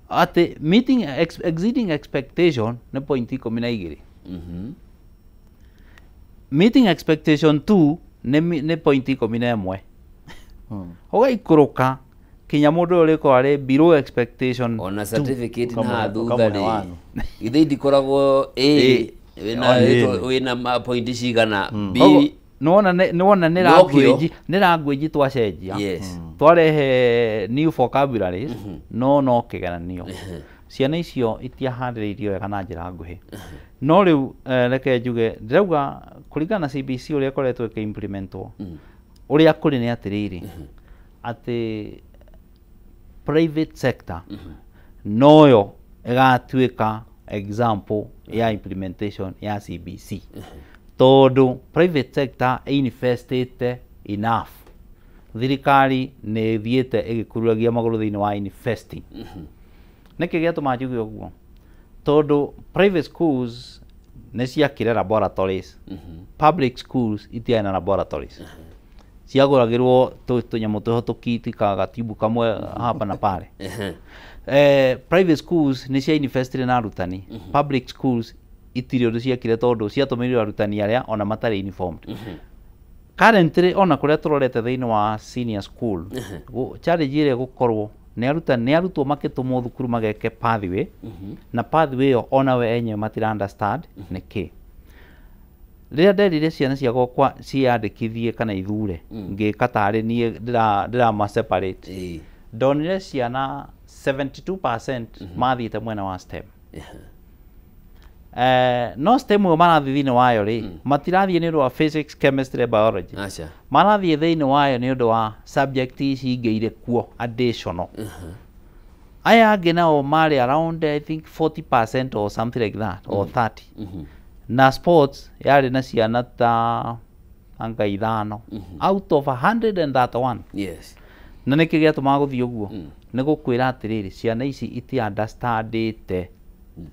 Atĩ meeting exceeding expectation nĩ point 12. Meeting expectation 2 nĩ point 11. Ũgaikũrũka kinya mũndũ ũyũ ũrĩkorwo arĩ below expectation. Ona certificate na Ũkamũhe- thutha ũkamũhe rĩ. one. Githĩ ndikoragwo A A. wĩna wĩna ma point cigana B. Koguo, nĩwona nĩwona nĩ Nokĩo. language, nĩ language twacenjia. Yes. Twarehe new vocabularies, no kĩgeranio. Ciana icio itiaharĩrĩirio wega na njĩra nguhĩ. No rĩu reke njuge, ndĩrauga kũringana na CBC ũrĩa ĩkoretwo ĩkĩ-implementwo, ũrĩa kũrĩ nĩ atĩrĩrĩ, atĩ private sector noyo ĩgatuĩka example ya implementation ya CBC. Tondũ private sector ĩinvestĩte enough. Thirikari nĩ ĩthiĩte ĩgĩkururagia magũrũ thĩinĩ wa investing. Nĩkĩ gĩatũma njuge ũguo? Tondũ private schools nĩ ciakire laboratories. Public schools itiarĩ na laboratories. Ciagũragĩrwo tũnyamũ twĩho tũkiti ka gatiubu kamwe hapa na pale. Private schools nĩ cia investire na arutani. Public schools itirĩ ũndũ ciekire tondũ ciatũmĩrire arutani arĩa ona matarĩ uniformed. Currently ona kũrĩa tũrorete thĩinĩ wa senior school, challenge ĩrĩa ĩgũkorwo nĩ arutani, nĩ arutwo makĩtũmwo thukuru mageke pathway, na pathway ĩyo ona we enyewe matira understand nĩ kĩ. Rĩrĩa nderire ciana ciakwa ciĩyandĩkithie kana ithure, ngĩka tarĩ niĩ ndĩrama separate. Ndonire ciana 72% mathiĩte mwena wa STEM. No STEM ĩyo marathiĩ thĩinĩ wayo rĩ, matirathiĩ nĩ ũndũ wa physics, chemistry, biology. Aca. Marathiĩ thĩinĩ wayo nĩ ũndũ wa subject ici ingĩ irĩ kuo additional. Aya angĩ nao marĩ around I think 40% or something like that, or 30. Na sports yarĩ na ciana ta anga 5 out of 131. Yes. Na nĩkĩ gĩatũmaga gũthiĩ ũguo? Nĩ gũkwĩra atĩrĩrĩ, ciana ici iti understandĩte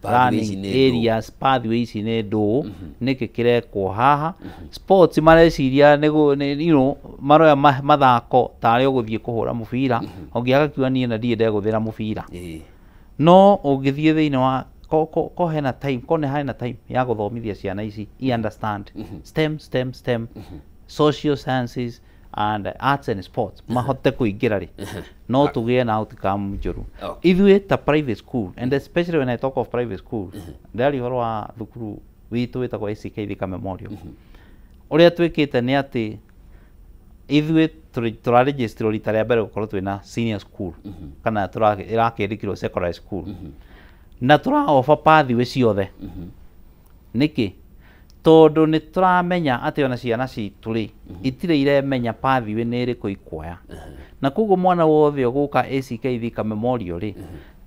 Pathway ici learning nĩ ndũ. areas, pathway ici nĩ ndũ, nĩkĩ kĩrekwo haha. Sports mareciria nĩ you know, maroya mathako tarĩ ũgũthiĩ kũhũra mũbira, ũngĩ agakiuga niĩ na ndirĩ ndegũthĩra mũbira. No ũngĩthiĩ thĩinĩ wa ko hena time, ko nĩ harĩ na time ya gũthomithia ciana ici i understand STEM, STEM, STEM, social sciences and arts and sports, mahote kũingĩra rĩ, no tũgĩe na outcome njũru. Ithuĩ ta private school, and especially when I talk of private school, ndĩraria ũhoro wa thukuru witũ wĩtagwo ACK Thika Memorial. Ũrĩa twĩkĩte nĩ atĩ ithuĩ tũraregisterwo rita rĩa mbere gũkorwo twĩna senior school, kana ĩrakĩandĩkirwo secondary school, na tũra offer pathway ciothe. Nĩkĩ? Tondũ nĩ tũramenya atĩ ona ciana citũ rĩ itirĩ iremenya pathway nĩ ĩrĩkũ ikuoya. Na koguo mwana wothe ũgũka ACK Thika Memorial rĩ,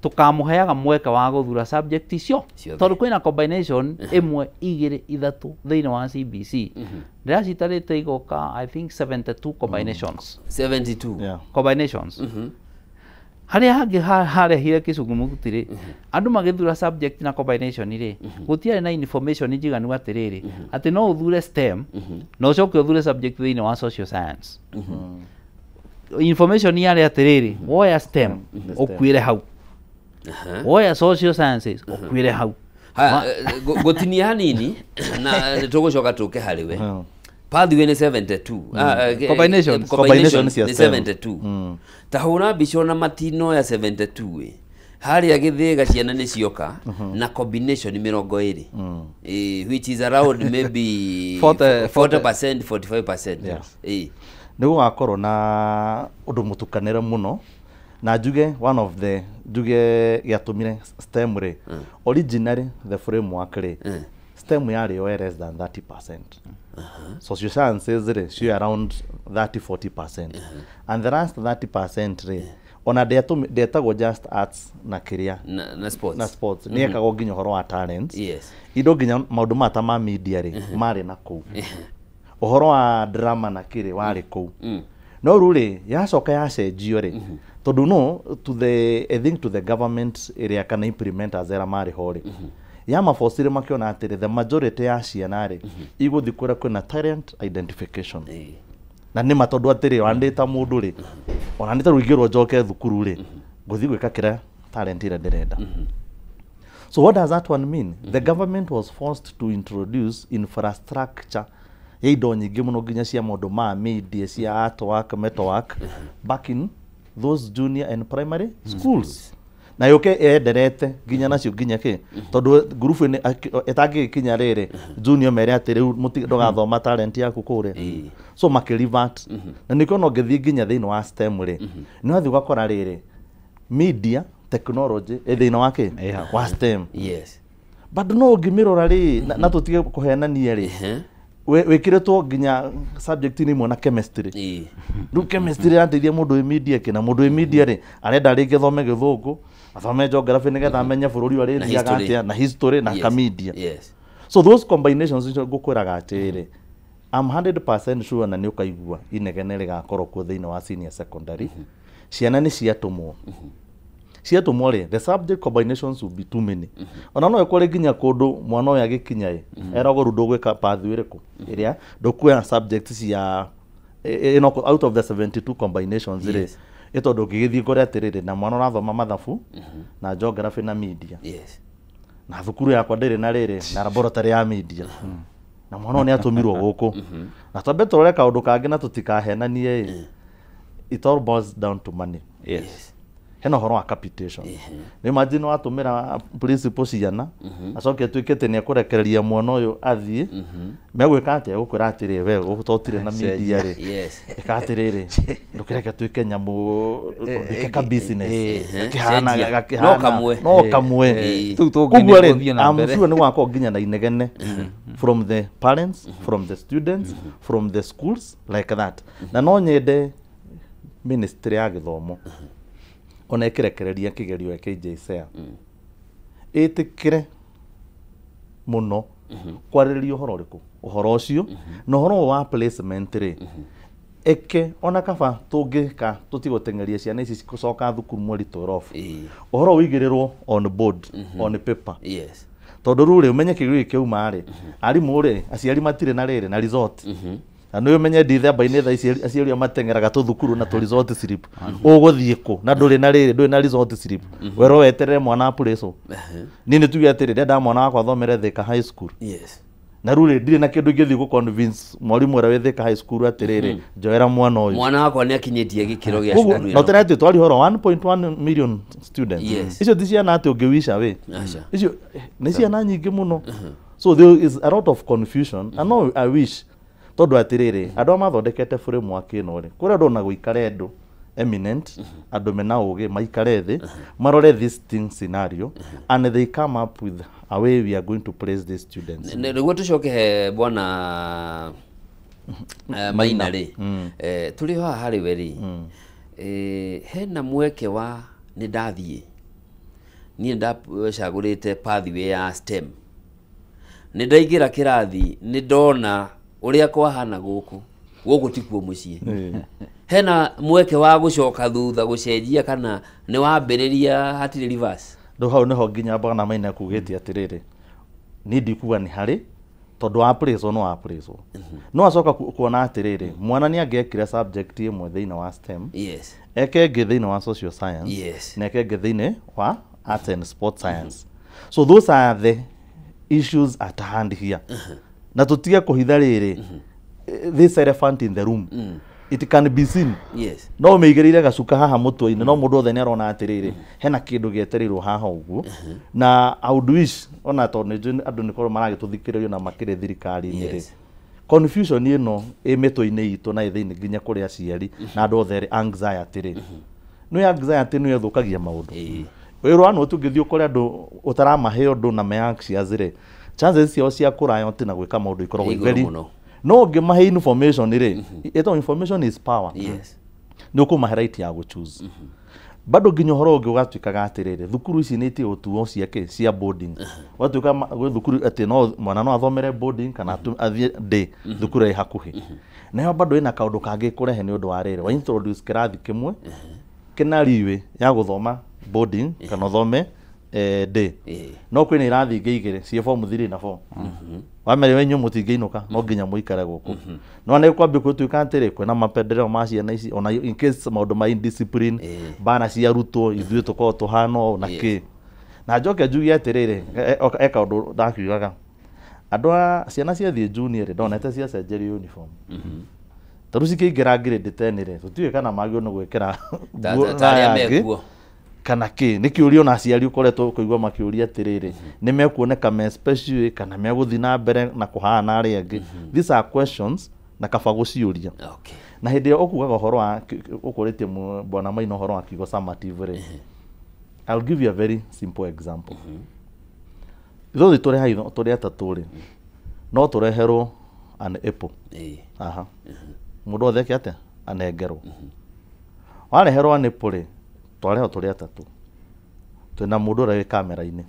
tũkamũheaga mweke wa gũthura subject icio tondũ kwĩna combination ĩmwe igĩrĩ ithatũ thĩinĩ wa CBC. Ndĩracitarĩte igoka I think 72 combinations. 72 combinations. Harĩa hangĩ harehire kĩcungumukuti rĩ, andũ magĩthura subject na combination rĩ, gũtiarĩ na information njiganu atĩrĩrĩ, atĩ no ũthure STEM na ũcoke ũthure subject thĩinĩ wa social science. Information yarĩ atĩrĩrĩ, woya STEM ũkuĩre hau, woya social sciences ũkuĩre hau. Haya, gũtinia hanini na nĩtũgũcoka tũke harĩ we. Pathway nĩ 72. Combinations. Combination nĩ 72. Ta hũra mbica ona matino ya 72 harĩa Gĩthĩga ciana nĩ cioka na combination 20, which is around maybe 40%, 45%. Nĩ gũgakorwo na ũndũ mũtukanĩre mũno na njuge one of the njuge gĩatũmire STEM rĩ, originally the framework rĩ, STEM yarĩ yoe less than 30%. Social sciences rĩ cio around 30-40%. And the last 30% rĩ ona ndetagwo just arts na kĩrĩa na sports, na sports nĩ yekagwo nginya ũhoro wa talents. Yes. Indo nginya maũndũ maya ta ma media rĩ marĩ na kũu, ũhoro wa drama na kĩrĩ warĩ kũu. No rĩu rĩ yacoka yacenjio rĩ, tondũ no to the I think to the government ĩrĩa kana implementers arĩa marĩ ho rĩ, ya mabocire makiona atĩrĩ the majority ya ciana rĩ igũthiĩ kũrĩa kwĩna talent identification. Na nĩ ma tondũ atĩrĩ wandĩta mũndũ rĩ, ona nĩ ta rũingĩrwo njoke thukuru rĩ, ngũthiĩ gwĩka kĩrĩa talent ĩrĩa ndĩrenda. So what does that one mean? The government was forced to introduce infrastructure ya indo nyingĩ mũno nginya cia maũndũ ma media, cia artwork, metalwork back in those junior and primary schools. Na yoke enderete nginya nacio nginya kĩ tondũ ngurubu ĩtangĩgĩkinya rĩrĩ junior mere atĩ rĩu ndũgathoma talent yaku kũrĩa, so makĩrevert. Na nĩkĩo ona ũngĩthiĩ nginya thĩinĩ wa STEM rĩ, nĩ wathiĩ ũgakora rĩrĩ media technology ĩ thĩinĩ wa kĩ wa STEM. Yes. But no ũngĩmĩrora rĩ, na tũtige kũhenania rĩ, wĩkĩrĩtwo nginya subject inĩ imwe na chemistry. Rĩu chemistry ĩrateithia mũndũ wĩ media kĩ, na mũndũ wĩ media rĩ arenda rĩngĩ athome gĩthũngũ, athome geography nĩgetha amenye bũrũri ũrĩa rĩthiaga atĩa, na history na kamedia. So those combinations icio ngũkwĩraga atĩrĩ, I'm 100% sure na nĩ ũkaigua inegene rĩgakorwo kuo thĩinĩ wa senior secondary. Ciana nĩ ciatũmwo, ciatũmwo rĩ, the subject combinations will be too many. Ona no ĩkore nginya kũndũ mwana ũyũ agĩkinya ĩ eragwo rĩu ndũgwĩka pathway ĩrĩkũ ĩrĩa ndũkuoya subject cia ĩno out of the 72 combinations rĩ, ĩ tondũ ũngĩgĩthiĩ kũrĩa atĩrĩrĩ na mwana ũrathoma mathabu na geography na media. Na thukuru yakwa ndĩrĩ na rĩrĩ na laboratory ya media, na mwana ũyũ nĩ atũmirwo gũkũ. Na twambe tũrore kaũndũ kangĩ na tũtikahenanie ĩ, it all boils down to money. Yes. Hena ũhoro wa capitation. Nĩ imagine watũmĩra principal ciana acoke atuĩke atĩ nĩ ekũrekereria mwana ũyũ athiĩ, megwĩka atĩa? Egũkwĩra atĩrĩ we gũtotire na media rĩ, ĩka atĩrĩrĩ ndũkĩreke tuĩke nyamũ, nduĩke ka business gakĩhana gakĩhana no kamwe. Koguo rĩ I'm sure nĩ gũgakorwo nginya na inegene from the parents, from the students, from the schools like that. Na no nyende ministry ya gĩthomo ona ĩkĩrekereria kĩgerio gĩa KJSEA ĩtĩkĩre mũno kwarĩrĩria ũhoro ũrĩkũ, ũhoro ũcio na ũhoro wa placement rĩ, ĩke ona kaba tũngĩka tũtigũteng'eria ciana ici gũcoka thukuru mweri 12, ũhoro ũigĩrĩrwo on board, on paper. Yes. Tondũ rĩu rĩ ũmenye kĩgerio gĩkĩ kĩauma rĩ, arimũ rĩ aciari matirĩ na rĩrĩ na result. Na nĩ ũmenye Dithemba-inĩ thaa ici aciari arĩa mateng'eraga tũthukuru na tũ result slip, ũgũthiĩ kũ na ndũrĩ na rĩrĩ, ndũrĩ na result slip, werwo weterere mwana appraisal. Niĩ nĩ tuge atĩrĩ, ndĩrenda mwana wakwa athomere Thika High School. Yes. Na rĩu rĩ ndirĩ na kĩndũ ingĩthiĩ gũ convince mwarimũ ũrĩa wĩ Thika High School atĩrĩrĩ njoera mwana ũyũ, mwana wakwa nĩ akinyĩtie gĩkĩro gĩa cukuru ĩno. No tena atĩ twari ũhoro 1.1 million students. Icio ti ciana atĩ ũngĩwica wĩ, icio nĩ ciana nyingĩ mũno. So there is a lot of confusion and no I wish tondũ atĩrĩrĩ andũ arĩa mathondekete framework ĩno rĩ, kũrĩa ndona gũikara andũ eminent andũ mena ũgĩ maikare thĩ marore this thing scenario and they come up with a way we are going to place these students. Nĩguo tũcoke he bwana Maina rĩ, tũrĩ haha harĩ we rĩ, hena mweke wa nĩ ndathiĩ niĩ ndacagũrĩte pathway ya STEM, nĩ ndaingĩra kĩrathi nĩ ndona ũrĩa kwahana gũkũ gũkũ tikuo mũciĩ. Hena mweke wa gũcoka thutha gũcenjia kana nĩ wambĩrĩria hatirĩ reverse? Rĩu hau nĩho nginya bwana Maina kugĩte atĩrĩrĩ, niĩ ndikuga nĩ harĩ tondũ wa appraisal no appraisal no acoka kuona atĩrĩrĩ mwana nĩ angĩekire subject ĩmwe thĩinĩ wa STEM, yes, eke ĩngĩ thĩinĩ wa social science, yes, na eke ĩngĩ thĩinĩ wa arts and sport science. So those are the issues at hand here. Na tũtige kũhitha rĩrĩ, this elephant in the room, it can be seen. Yes. No ũmĩigĩrĩire gacuka haha mũtwe-inĩ no mũndũ othe nĩ arona atĩrĩrĩ hena kĩndũ gĩetereirwo haha ũguo. Na I would wish ona tondũ nĩ njũĩ andũ nĩ korwo maragĩtũthikĩrĩria na makĩrĩ thirikari-inĩ rĩ, confusion ĩno ĩ mĩtwe-inĩ itũ na ĩ thĩinĩ nginya kũrĩ aciari na andũ othe rĩ, anxiety rĩ, nĩ anxiety nĩyo ĩthũkagia maũndũ. Wĩrwo ano tũngĩthiĩ ũkore andũ ũtaramahe ũndũ na me anxious rĩ, chances ciao cia kũriot na gwĩka maũndũ ikoragwo Igũrũ mũno. No ũngĩmahe information rĩ, ĩtagwo information is power. Yes. Nĩ ũkũmahe right ya gũ-choose. Bado nginya ũhoro ũngĩ ũgatuĩkaga atĩrĩrĩ, thukuru ici nĩ itige gũtuo cia kĩ, cia boarding. Ũgatuĩka gwĩ thukuru atĩ no mwana no athomere boarding kana athiĩ day thukuru ĩ hakuhĩ. Nayo bado ĩna kaũndũ kangĩ kũrehe nĩ ũndũ wa rĩrĩ, wa introduce kĩrathi kĩmwe kĩna leeway ya gũthoma boarding kana ũthome day. No kwĩna irathi ingĩ igĩrĩ ciĩ form 3 na 4. Wamere inyuĩ mũtingĩinũka no nginya mũikare gũkũ. No nĩ kwambia gũtuĩka atĩrĩ kwĩna mapendeleo ma ciana ici ona in case maũndũ ma indiscipline mbara cia arutwo ithuĩ tũkorwo tũhana ũũ na kĩ. Na njoke njuge atĩrĩrĩ, e kaũndũ ndakiugaga andũ a ciana ciathiĩ junior rĩ, ndonete ciacenjerio uniform. Tarĩu cikĩingĩra grade 10 rĩ, tũtiũĩ kana magĩrĩirwo nĩ gwĩkĩra nguo Ta arĩa aya angĩ mekuo. kana kĩ. Nĩ kĩũria ona aciari ũkoretwo kũigua makĩũria atĩrĩrĩ, nĩ mekuoneka me special kana megũthiĩ na mbere na kũhana arĩa angĩ. These are questions na kaba gũciũria. Okay. Na hĩndĩ ĩrĩa ũkugaga ũhoro wa ũkũrĩtie bwana Maina ũhoro wa kiugo summative rĩ, I'll give you a very simple example. Ithuothe tũrĩ haha tũrĩ atatũ rĩ, no tũreherwo an apple. Aha. Mũndũ othe eke atĩa? Anengerwo. Wareherwo an apple rĩ, twarehwo tũrĩ atatũ. Twĩna mũndũ ũrĩa wĩ kamera-inĩ.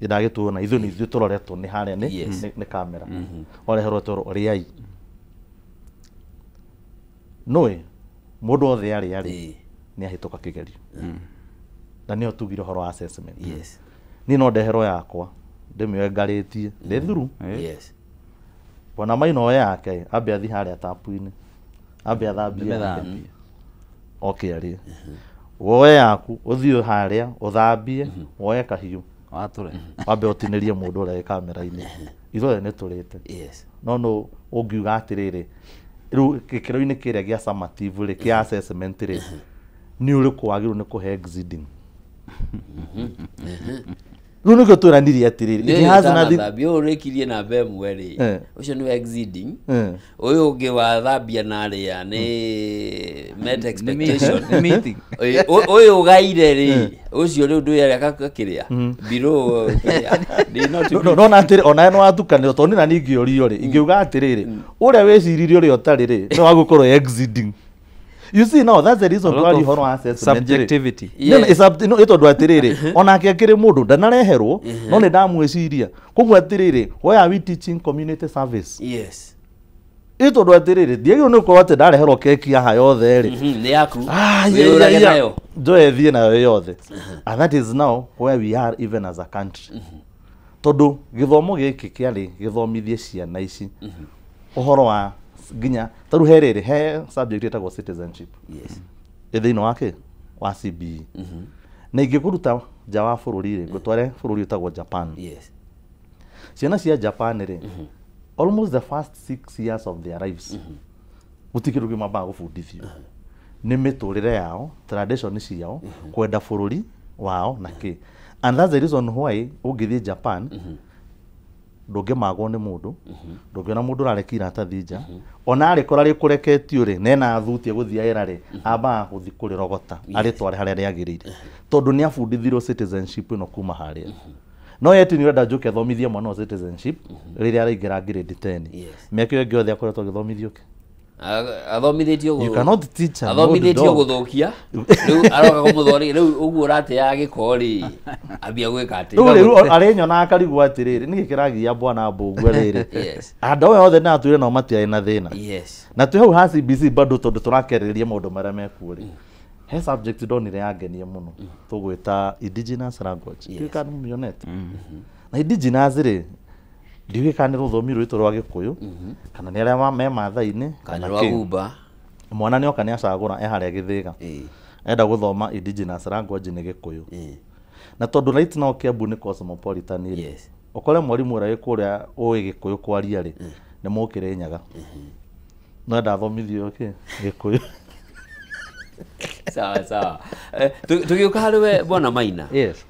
Ĩndagĩtuona ithuĩ nĩ ithuĩ tũroretwo nĩ harĩa nĩ kamera. Wareherwo twerwo rĩai. Nũĩ mũndũ othe arĩa rĩ nĩ ahĩtũka kĩgerio. Na nĩyo tugire ũhoro wa assessment. Yes. Niĩ no ndeherwo yakwa ndĩmĩoe ngarĩtie ndĩ thuru. Yes. Bwana Maina oe yake ambe athiĩ harĩa tapu-inĩ ambe athambie yake oke arĩe. Woe yaku ũthiĩ harĩa ũthambie woe kahiũ watũre wambe ũtinĩrie mũndũ ũrĩa wĩ kamera-inĩ. Ithuothe nĩ tũrĩte. Yes. No no ũngiuga atĩrĩrĩ rĩu gĩkĩro-inĩ kĩrĩa gĩa summative rĩ, kĩa assessment rĩ, nĩ ũrĩkũ wagĩrĩirwo nĩ kũhe exceeding? Rĩu nĩkĩo twĩranirie atĩrĩrĩ, it has nothing Thambia ũyũ ũrĩkirie namba ĩmwe rĩ, ũcio nĩ exceeding. Ũyũ ũngĩ wa thambia na arĩa nĩ met expectation. Meeting. Ũyũ ũgaire rĩ, ũcio rĩu ndũĩ arĩa gakĩrĩa below kĩrĩa. No nona atĩrĩ onawe nĩ watukanĩrwo tondũ niĩ na niĩ ingĩũrio rĩ, ingĩuga atĩrĩrĩ ũrĩa wĩciririe ũrĩa ũtarĩ rĩ nĩ wagũkorwo exceeding. You see now that's the reason A lot why of ũhoro wa assessment rĩ. subjectivity. No, no, it's no, ĩ tondũ atĩrĩrĩ onake akĩrĩ mũndũ ndanareherwo no nĩ ndamwĩciria. Koguo atĩrĩrĩ why are we teaching community service? Yes. Ĩ tondũ atĩrĩrĩ ndiagĩrĩirwo nĩ gũkorwo atĩ ndareherwo keki haha yothe rĩ. Nĩ yaku. Ah, Wĩyũrage nayo. Njoe thiĩ nayo yothe. And that is now where we are even as a country. Tondũ gĩthomo gĩkĩ kĩarĩ gĩthomithie ciana ici ũhoro wa nginya tarĩu he rĩrĩ he subject ĩtagwo citizenship. Yes. Ĩ thĩinĩ wa kĩ? Wa CBE. Na ingĩkũruta nja wa bũrũri rĩ, ngũtware bũrũri ũtagwo Japan. Yes. Ciana cia Japan rĩ, almost the first 6 years of their lives gũtirĩ kĩndũ kĩngĩ mambaga gũbundithio. Nĩ mĩtũrĩre yao, tradition ciao, kwenda bũrũri wao na kĩ. And that's the reason why ũngĩthiĩ Japan, Ndũngĩmagwo nĩ mũndũ, ndũngĩona mũndũ ũrarekia iratathi nja, ona arĩkora rĩkũreketio rĩ, nena thuti egũthiĩ aĩra rĩ, ambaga gũthiĩ kũrĩrogota arĩtware harĩa rĩagĩrĩire, tondũ nĩ abundithirio citizenship ĩno kuma harĩa. No yet nĩ ũrenda njũke thomithie mwana wa citizenship rĩrĩa araingĩra grade 10. Mĩaka ĩyo ĩngĩ yothe akoretwo agĩthomithio kĩ? Athomithĩtio You cannot teach an old athomithĩtio dog. Gũthũkia rĩu aroka kũmũthori rĩu ũguo ũrateaga gĩko rĩ, ambia gwĩka atĩ Rĩu rĩu arĩnyona akarigwo atĩrĩrĩ, nĩkĩ kĩragia bwana Mbũgua rĩrĩ? Andũ aya othe ndatwĩre nao matiarĩ na thĩna. Na twĩ hau ha CBC bado, tondũ tũrakereria maũndũ marĩa mekuo rĩ, he subject ndonire yangenia mũno tũgwĩta indigenous language. Ndiũĩ kana nĩmũmĩonete. Na indigenous rĩ, ndiũĩ kana nĩ rũthiomi rwitũ rwa Gĩkũyũ kana nĩ arĩa me Maathai-inĩ kana kĩ. Rwa Gumba. Mwana nĩ oka nĩ acagũra e harĩa Gĩthĩga, enda gũthoma indigenous language nĩ Gĩkũyũ. Na tondũ right now Kiambu nĩ cosmopolitan rĩ, ũkore mwarimũ ũrĩa wĩ kũrĩa ũĩ Gĩkũyũ kwaria rĩ, nĩ mũkĩrĩ Nyaga, no enda athomithio kĩ Gĩkũyũ. Sawa sawa. Tũgĩũka harĩ we bwana Maina. Yes.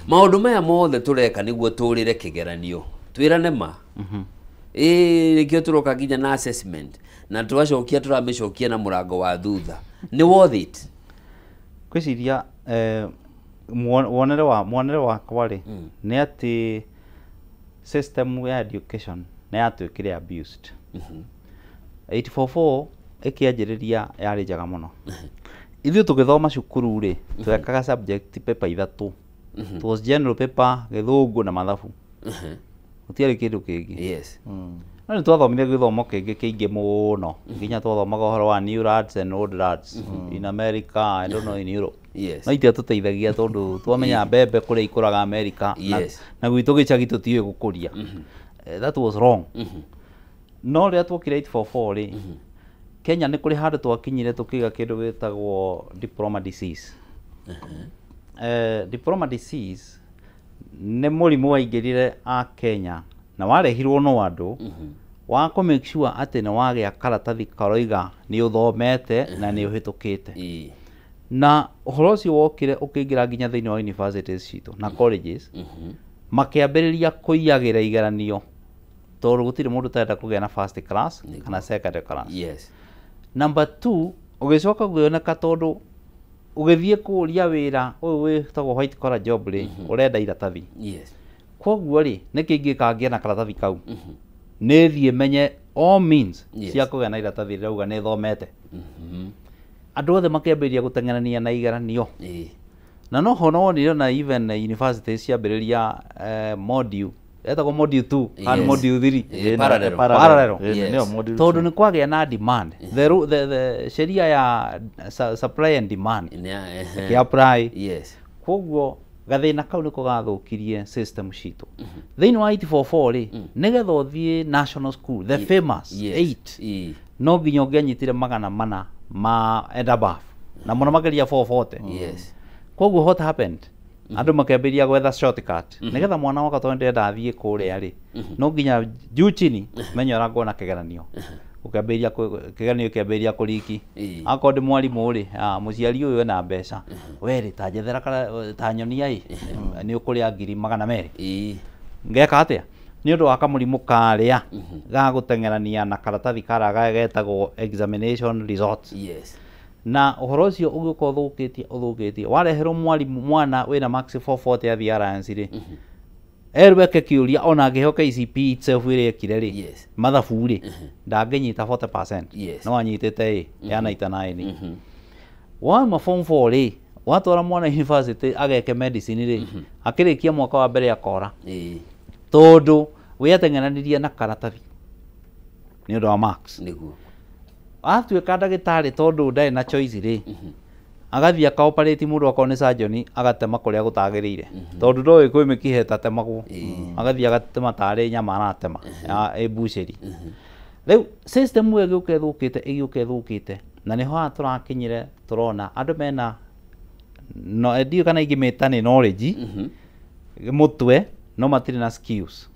Maũndũ maya mothe tũreka nĩguo tũrĩre kĩgeranio, twĩrane ma ĩĩ, nĩkĩo tũroka nginya na assessment na tũgacokia tũramĩcokia na mũrango wa thutha. Nĩ worth it? Ngwĩciria muonere wakwa rĩ, nĩ atĩ system ya education nĩ yatuĩkire abused. 844 ĩkĩanjĩrĩria yarĩ njega mũno. Ithuĩ tũgĩthoma cukuru rĩ, twekaga subject paper ithatũ. It was general paper, Gĩthũngũ na mathabu. Gũtiarĩ kĩndũ kĩngĩ. No nĩ twathomire gĩthomo kĩngĩ kĩingĩ mũno, nginya twathomaga ũhoro wa new lads and old lads in America, I don't know, in Europe. No itiatũteithagia, tondũ twamenya mbembe kũrĩa ikũraga America na gwitũ gĩcagi tũtiũĩ gũkũria. That was wrong. No rĩrĩa twokire 844 rĩ, Kenya nĩ kũrĩ handũ twakinyire tũkĩiga kĩndũ gĩtagwo diploma disease. Diploma disease nĩ mũrimũ waingĩrire a Kenya na warehirwo no andũ wa kũ make sure atĩ nĩ wagĩa karatathi karoiga nĩ ũthomete na nĩ ũhĩtũkĩte. Na ũhoro ũcio wokire ũkĩingĩra nginya thĩinĩ wa universities citũ na colleges, makĩambĩrĩria kũiyagĩra igeranio, tondũ gũtirĩ mũndũ ũtarenda kũgĩa na first class kana second class. Number two, ũgĩcoka gũgĩoneka tondũ ũgĩthiĩ kũũria wĩra ũyũ wĩtagwo white collar job rĩ, ũrenda iratathi. Koguo rĩ, nĩkĩ ingĩka ngĩe na karatathi kau? Nĩ thiĩ menye all means cia kũgĩa na iratathi rĩrauga nĩ thomete. Andũ othe makĩambĩrĩria gũteng'erania na igeranio. Na no ho nowonire na even universities ciambĩrĩria module etagwo module 2 kana module 3. Parallel. Parallel. Nĩyo module tondũ 2. Nĩ kwagĩa na demand, the sheria ya supply and demand ĩkĩ apply. Koguo gathĩna kau nĩko gathũkirie system citũ. Thĩinĩ wa 844 rĩ, nĩgetha ũthiĩ national school, the famous 8, no nginya ũngĩanyitire 400 ma and above, na mũno makĩria 440. Koguo what happened, andũ makĩambĩrĩria gwetha shortcut nĩgetha mwana wakwa, tondũ ndĩrenda athiĩ kũrĩa rĩ, no nginya juu chini menye ũrĩa nguona kĩgeranio. Ũkĩambĩrĩria kĩgeranio kĩambĩrĩria kũriki. Akorwo ndĩ mwarimũ rĩ, mũciari ũyũ ena mbeca, we rĩ, ta njethera ta nyonia ĩ, nĩ ũkũrĩa 200,000. Ngeka atĩa? Nĩ ũndũ wa kamũrimũ karĩa ga gũteng'erania na karatathi karĩa getagwo examination results. Na ũhoro ũcio ũgĩũka ũthũkĩtie ũthũkĩtie, wareherwo mwarimũ mwana wĩna max 440 athiĩ Alliance rĩ, erwo eke kĩũria ona angĩheo KCPE itself ĩrĩa ekire rĩ, mathabu rĩ, ndangĩnyita 40%. No anyitĩte ĩ ya 99. Wauma form 4 rĩ, watwara mwana university ageke medicine rĩ, akĩrĩkia mwaka wa mbere akora, tondũ wĩateng'eranirie na karatathi nĩ ũndũ wa marks. Atuĩka ndagĩtarĩ, tondũ ndarĩ na choice rĩ, agathiĩ akaoperate mũndũ, akorwo nĩ surgeon, agatema kũrĩa gũtagĩrĩire, tondũ ndoĩ kwĩ mĩkiha ĩtatemagwo, agathiĩ agatema tarĩ nyama aratema ĩ mbucĩri. Rĩu system ĩyo ĩgĩũka ĩthũkĩte, ĩgĩũka ĩthũkĩte, na nĩho haha tũrakinyire tũrona andũ mena no ndiũĩ kana ingĩmĩta nĩ knowledge mũtwe, no matirĩ na skills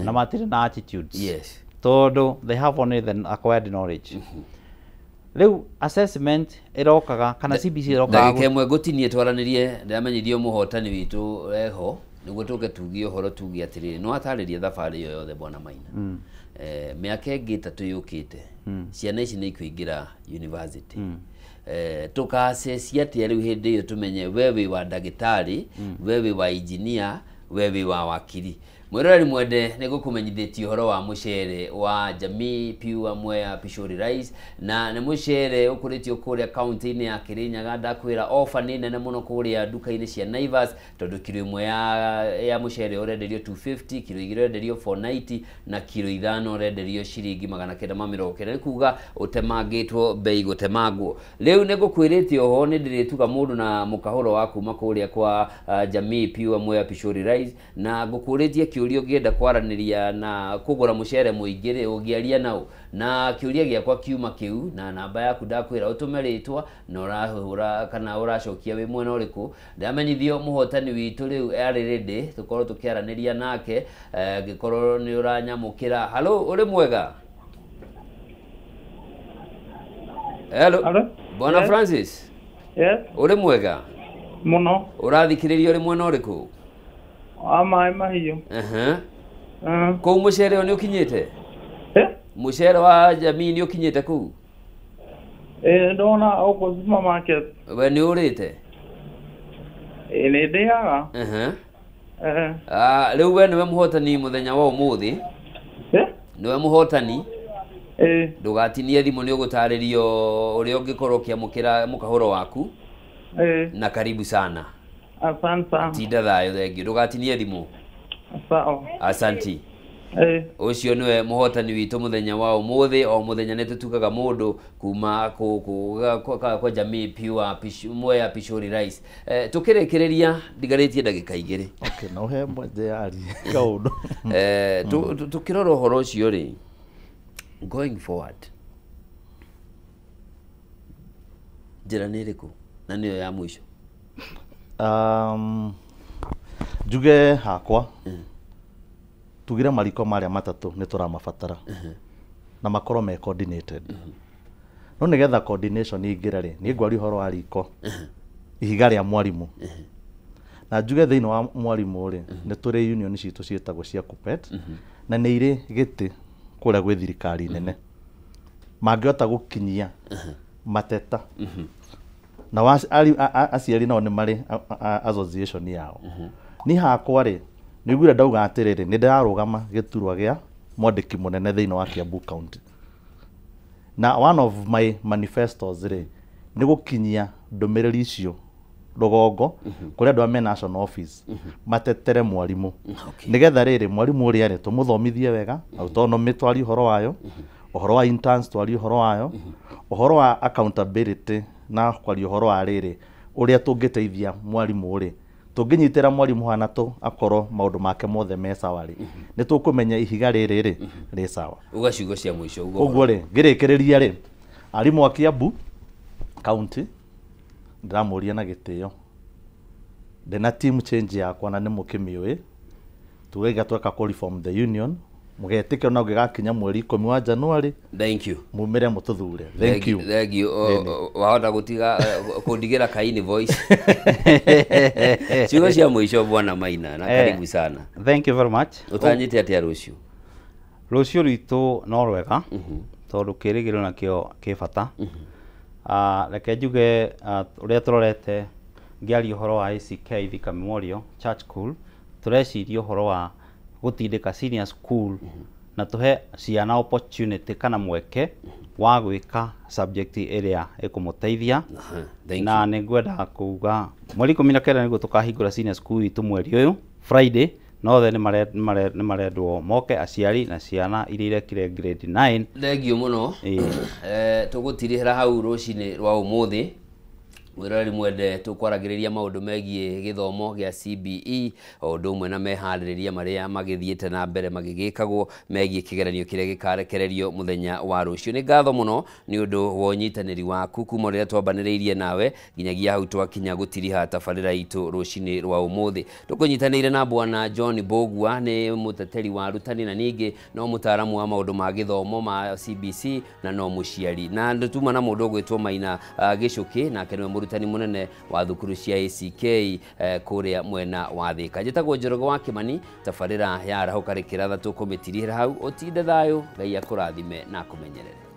na matirĩ na attitudes, tondũ they have only the acquired knowledge. Rĩu assessment ĩrokaga kana CBC ĩrokaga Ndagĩka ĩmwe ngũtinie twaranĩrie, ndĩramenyithio mũhotani witũ eho. Nĩguo tũke tugie ũhoro tugie atĩrĩrĩ, nĩ watarĩria thabarĩ ĩyo yothe bwana Maina. Mĩaka ĩngĩ 3 yũkĩte, ciana ici nĩ ikũingĩra university. Tũkacecia atĩa rĩu hĩndĩ ĩyo tũmenye we wĩ wa ndagĩtarĩ, we wĩ wa engineer, we wĩ wa wakiri. Mwĩroreri mwende, nĩ gũkũmenyithĩtie ũhoro wa mũcere wa Jamii Pure Mwea Pishori Rice, na nĩ mũcere ũkũrĩtio kũrĩa kaunti-inĩ ya Kirinyaga. Ndakwĩra ofa nĩ nene mũno kũrĩa nduka-inĩ cia Naivas, tondũ kiro 1 ya mũcere ũrenderio 250, kiro 2 ũrenderio 490 na kiro 5 ũrenderio ciringi 990. Nĩ kuga ũtemangĩtwo bei gũtemangwo. Rĩu nĩ ngũkwĩrĩte oho nĩ ndĩrĩtuga mũndũ na mũkahũro wa kuma kũrĩa kwa Jamii Pure Mwea Pishori Rice, na ngũkũrĩtie kĩũria ũngĩenda kwaranĩria na kũgũra mũcere mũingĩ rĩ, ũngĩaria nao. Na kĩũria gĩakwa kiuma kĩu, na namba yaku ndakwĩra ũtũme rĩtwa na ũrahũra kana ũracokia wĩ mwena ũrĩkũ. Ndamenyithio mũhotani witũ rĩu arĩ ready tũkorwo tũkĩaranĩria nake, ngĩkorwo nĩ ũranyamũkĩra. Halo, ũrĩ mwega? Hello. Bwana Francis. Yes. Ũrĩ mwega? Mũno. Ũrathikĩrĩria ũrĩ mwena ũrĩkũ? Ama mahiũ. Kũu mũcere ũyũ nĩ ũkinyĩte? Mũcere wa Jamii nĩ ũkinyĩte kũu? Ndona ũkũ supermarket. We nĩ ũrĩte? Nĩ ndĩaga. Rĩu we nĩwe mũhotani mũthenya wa ũmũthĩ. Nĩwe mũhotani. Ndũgatinie thimũ, nĩ ũgũtarĩrio ũrĩa ũngĩkorwo ũkĩamũkĩra mũkahũro waku. Na karibu sana. Asante sana. Tinda thayũ, thengiũ. Ndũgatinie thimũ. Sawa. Asanti. Ũcio nĩwe mũhotani witũ mũthenya wa ũmũthĩ. O mũthenya nĩ tũtugaga mũndũ kuma kwa Jamii Pure Mwea Pishori Rice. Tũkĩrĩkĩrĩria ndigarĩtie ndagĩka 2. Okay, no he mwenje arie kaũndũ. Tũkĩrora ũhoro ũcio rĩ, going forward njĩra nĩ ĩrĩkũ na nĩyo ya mũico? Njuge hakwa, tugire mariko marĩa matatũ nĩ tũramabatara na makorwo me coordinated. No nĩgetha coordination ĩingĩre rĩ, niĩ ngwaria ũhoro wa riko, ihiga rĩa mwarimũ. Na njuge thĩinĩ wa mwarimũ rĩ, nĩ tũrĩ union citũ ciĩtagwo cia KUPPET, na nĩ irĩ gĩtĩ kũrĩa gwĩ thirikari nene. Mangĩhota gũkinyia mateta na aciari nao nĩ marĩ association yao. Ni hakwa rĩ, nĩiguire ndauga atĩrĩrĩ, nĩ ndĩrarũgama gĩturwa gĩa mwandĩki mũnene thĩinĩ wa Kiambu County. Na one of my manifestos rĩ, nĩ gũkinyia ndũmĩrĩri icio rũgongo kũrĩa andũ a me national office matetere mwarimũ. Nĩgetha rĩrĩ, mwarimũ ũrĩa rĩ, tũmũthomithie wega, autonomy twarie ũhoro wayo, ũhoro wa interns twarie ũhoro wayo, ũhoro wa accountability na kwaria ũhoro wa rĩrĩ, ũrĩa tũngĩteithia mwarimũ rĩ, tũngĩnyitĩra mwarimũ hana tũ akorwo maũndũ make mothe me sawa rĩ, nĩ tũkũmenya ihiga rĩrĩ rĩ rĩ sawa. Uga ciugo cia mũico. Ũguo rĩ, ngĩrĩkĩrĩria rĩ, arimũ a Kiambu County ndĩramũria na gĩtĩo, ndĩna team change yakwa na nĩ mũkĩmĩũĩ, tugaiga tweka kũ reform the union, mũgetĩkĩra na ũngĩgakinya mweri 10 wa January. Thank you. Mumĩre mũtũthure. Thank you. Thank you. Wahota gũtiga kũndigĩra kaini voice. Ciugo cia mũico bwana Maina, na karibu sana. Thank you very much. Ũtanyĩte atĩa rũciũ? Rũciũ rwitũ no rwega, tondũ kĩrĩgĩrĩro nakĩo kĩ bata. Reke njuge ũrĩa tũrorete ngĩaria ũhoro wa ACK Thika Memorial Church School, tũreciria ũhoro wa gũtindĩka senior school na tũhe ciana opportunity kana mweke wa gwĩka subject ĩrĩa ĩkũmũteithia. Na nĩ ngwenda kuga mweri 19 nĩguo tũkahingũra senior school itũ mweri ũyũ Friday, na othe nĩ marendwo moke aciari na ciana iria irekire grade 9. Thengiũ mũno. Tũgũtirĩhĩra hau rũcinĩ rwa ũmũthĩ. Mwĩroreri mwende, tũkwaragĩrĩria maũndũ megiĩ gĩthomo gĩa CBE o ũndũ ũmwe na meharĩrĩria marĩa magĩthiĩte na mbere magĩgĩkagwo megiĩ kĩgeranio kĩrĩa gĩkarekererio mũthenya wa rũciũ. Nĩ ngatho mũno nĩ ũndũ wa ũnyitanĩri waku kuma rĩrĩa twambanĩrĩirie nawe nginyagia hau twakinya gũtiriha tabarĩra itũ rũcinĩ rwa ũmũthĩ. Tũkũnyitanĩire na Bwana John Mbũgua, nĩ mũteteri wa arutani na ningĩ no mũtaaramu wa maũndũ ma gĩthomo ma CBC na no mũciari, na tuma na mũndũ ũgwĩtwo Maina Gĩcũkĩ, nake nĩwe Mũrutani mũnene wa thukuru cia ACK kũrĩa mwena wa Thika. Njĩtagwo Njoroge wa Kĩmani, tabarĩra ya Arahũka rĩkĩratha tũkũmĩtirihĩra hau. Ũtinde thayũ, Ngai akũrathime na akũmenyerere.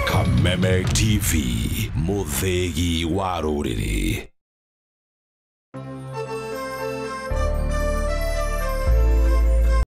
Kameme TV, mũthĩgi wa rũrĩrĩ.